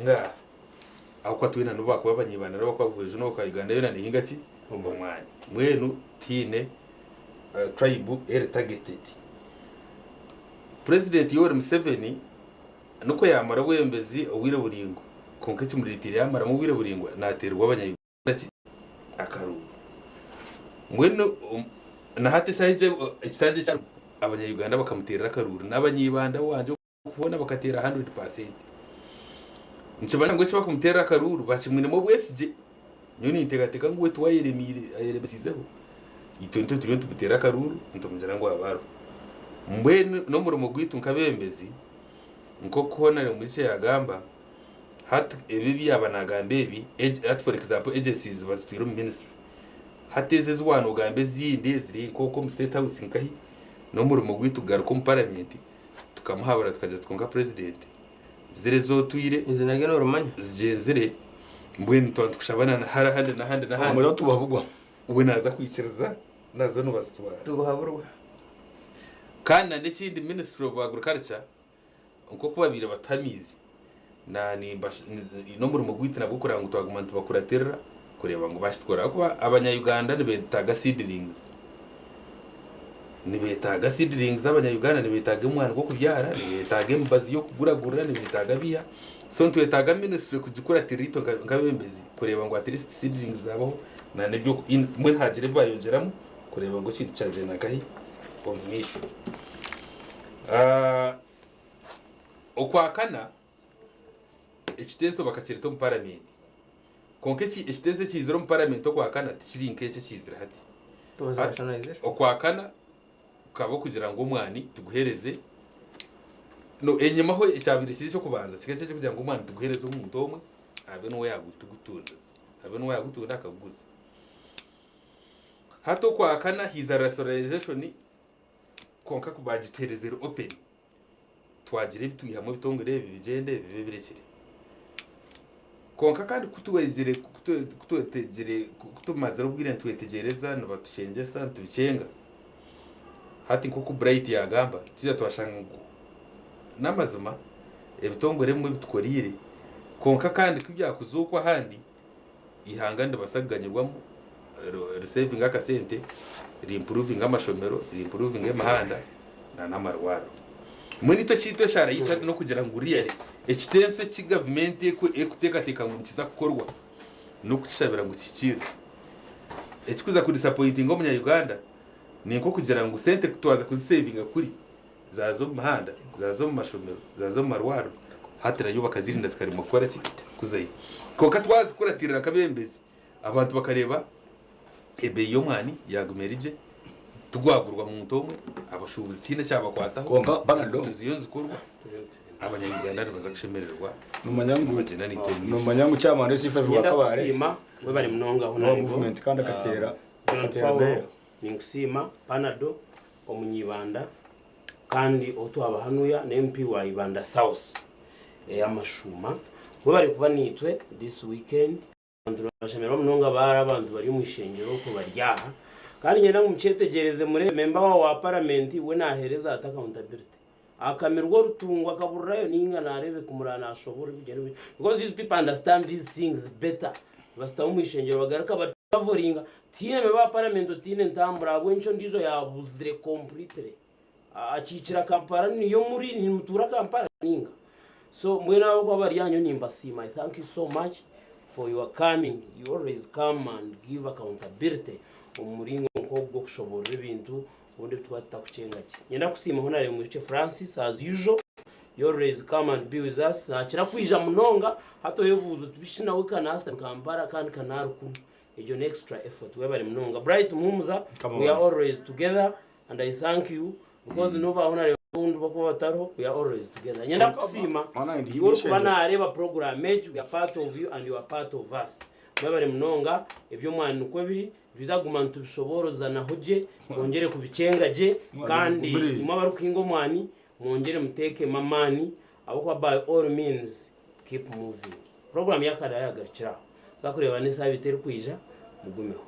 Ngaaha, ahabw'okuba twena n'obu baakuba Abanyibanda n'obu baakuba Abahueju n'obu baakuba Uganda yoona neehinga ki? Omwani. Mbwenu tihaine tribe eri targeted. Purezidenti Yoweri Museveni nikwo yaamara obwebembezi obwire buraingwa kwonka ekimureeteire yaamaramu obwire buraingwa naateerwa abanya-Uganda ki? Akaruuru. Mbwenu na hati eshaaha egi ekitangye eki arimu abanya-Uganda bakamuteerera akaruuru n'abanya-Ibanda wangye boona bakateera 100%. Nikimanyisa ngu eki barikumuteerera akaruuru bakimwinemu obwesigye. Nyowe ninteekateeka ngu we tiwe ayeremesiizeho, itwe nitwe turiyo nitumuteera akaruuru nitumugira ngu abe ariho. Mbwenu n'omurimo gwaitu nk'abeebembezi nk'oku Hon. Mwijukye yaagamba, hati ebi ebi yaaba naagamba ebi, hati for example agencies bazitwire omu ministry, hati ezi ezi waaba noogamba ezindi eziri nk'okwo omu State House nkahi, n'omurimo gwaitu kugaruka omu paramenti tukamuhabura tukagira tuti kwonka purezidenti ziri ezi otwire Izi naryo norimanya. zigyenzire mbwenu twaba nitukushaba na hare ahandi n'ahandi n'ahandi Omuriro tubuhabugwa. we naaza kwikiriza nazo nibazitwara. Tubuhaburwa. Kandi na n'ekindi ministry of agriculture nk'oku babaire batuha amaizi na n'omurimo gwaitu nabwo kureba ngu twaguma nitubakuratirira kureeba ngu bakitukora ahabw'okuba abanya Uganda nibetaaga seedlings nibetaaga seedlings abanya Uganda nibetaaga omwani gw'okubyara nibetaaga emibazi y'okuguragurira nibetaaga biiha so nitwetaaga ministry kugikuratirira itwe nk'abebembezi kureeba ngu at least seedlings zaabaho na n'ebyo mbwenu haagira ebi bayongyeramu kureeba ngu ekintu kyagyenda nkahi omu maisho. Okwakana, ekiteeso bakakireeta omu paramenti. Kwonka ekiteeso ekiizire omu paramenti okwakana tikiri nk'eki ekiizire hati. Okwakana kukaba okugira ngu omwani tuguheereze no enyimaho ekyabaire kiri eky'okubanza kikaba kiri eky'okugira ngu omwani tuguheereze omuntu omwe abe niwe yaagutugundiza, abe niwe yaagutunda akaguguza. Hati okwakana haija rationalization kwonka ku baagituheereza eri open twagira ebi twihamu ebitongore ebi bigyende ebi bibe birekire. Kwonka kandi ku twegire ku twetegire ku tumazire obwire nitwetegyereza nibatukyengyesa nitubikyenga. Hati nk'oku Bright yaagamba, twija twashanga ngu n'amazima ebitongore ebimwe ebitukoreire kwonka kandi ku byakuza okwo ahandi, eihanga niribaasa kuganyirwamu risevinge akasente, riimpuruvinge amashomero, riimpuruvinge emihanda n'amarwariro. Mbwenu itwe ekiitu eshaara yaitu hati n'okugira ngu really ekitenso eki gavumenti erikuteekateeka ngu nikiza kukorwa n'okukishabira ngu kihikiirire. Ekirikuza kudisapointinga omunya-Uganda ni nk'okugira ngu sente ku twaza kuzisevinga kuri zaaza omu mihanda, zaaza omu mashomero, zaaza omu marwariro, hati nayo bakazirinda zikaremwa kukora ki? Kuzayo. Kwonka twazikuratirira nk'abeebembezi, abantu bakareeba ebeeyi y'omwani yaaguma eri gye, tigwagurwa muntu omwe, abashuubuzi tihaine ekyabakwataho, Kwonka Panadol tuziyo nizikorwa, abanya-Uganda nibaza kushemererwa nomanya ngu nibagyenda naitwe omu maisho. nomanya ngu chairman w'esifa Niinyenda Kabale kukusiima webare munonga n'owa Honourable movement kandi akateera John akateera Paul beya. ninkusiima Panado omunyibanda kandi ou twaba hanuya na MP wa Ibanda South ey'amashuuma webare kuba naitwe this weekend. Abantu nibashemererwa munonga baara abantu bari omu ishengyero okwo bari aha. Kandi niinyenda ngu mukyetegyereze mureebe memba waawe wa paramenti we naaheereza ata accountability. Akamirwa orutungo akaburirayo nainga naareebeka omurara naashoboora ebigyere bye. Because these people understand these things better. Basitama omu ishengyero bagaruka batravelinga. Tihaine memba wa paramenti otaine ntambura ahabw'enki ondiijo yaabuzire completely. Akiikira Kampala niyo muri nimutuura Kampala ninga? So mbwenu abakuba bari aha nyowe nimbasiima I thank you so much for your coming you always come and give accountability omu muringo nk'ogu gw'okushoboorora ebintu obundi ebi tuba tutakukyenga gye. Niinyenda kusiima Honarebo Mwijukye Francis as usual you always come and be with us naakira kwija munonga hati oyebuuza oti bishi nawe ka naasitami Kampala kandi ka naari kunu egyo ni extra effort webare munonga. Bright Muhumuza Mukama we are wangye. always together And I thank you because nobu aho nareeba obundi bakuba batariho we are always together. Nyenda kukusiima Mwana ndi iwe orikuba ishengero. nareeba program egi we are part of you and you are part of us. Mwebare munonga eby'omwani nikwo biri nitwija kuguma nitubishoboorozanaho gye twongyere kubikyenga gye Mwana kandi mugumire. imwe abarikuhinga omwani mwongyere muteekemu amaani ahabw'okuba by all means keep moving. Program yakare yagarukira aho. Tuza kureeba n'esaabiiti erikwija mugumeho.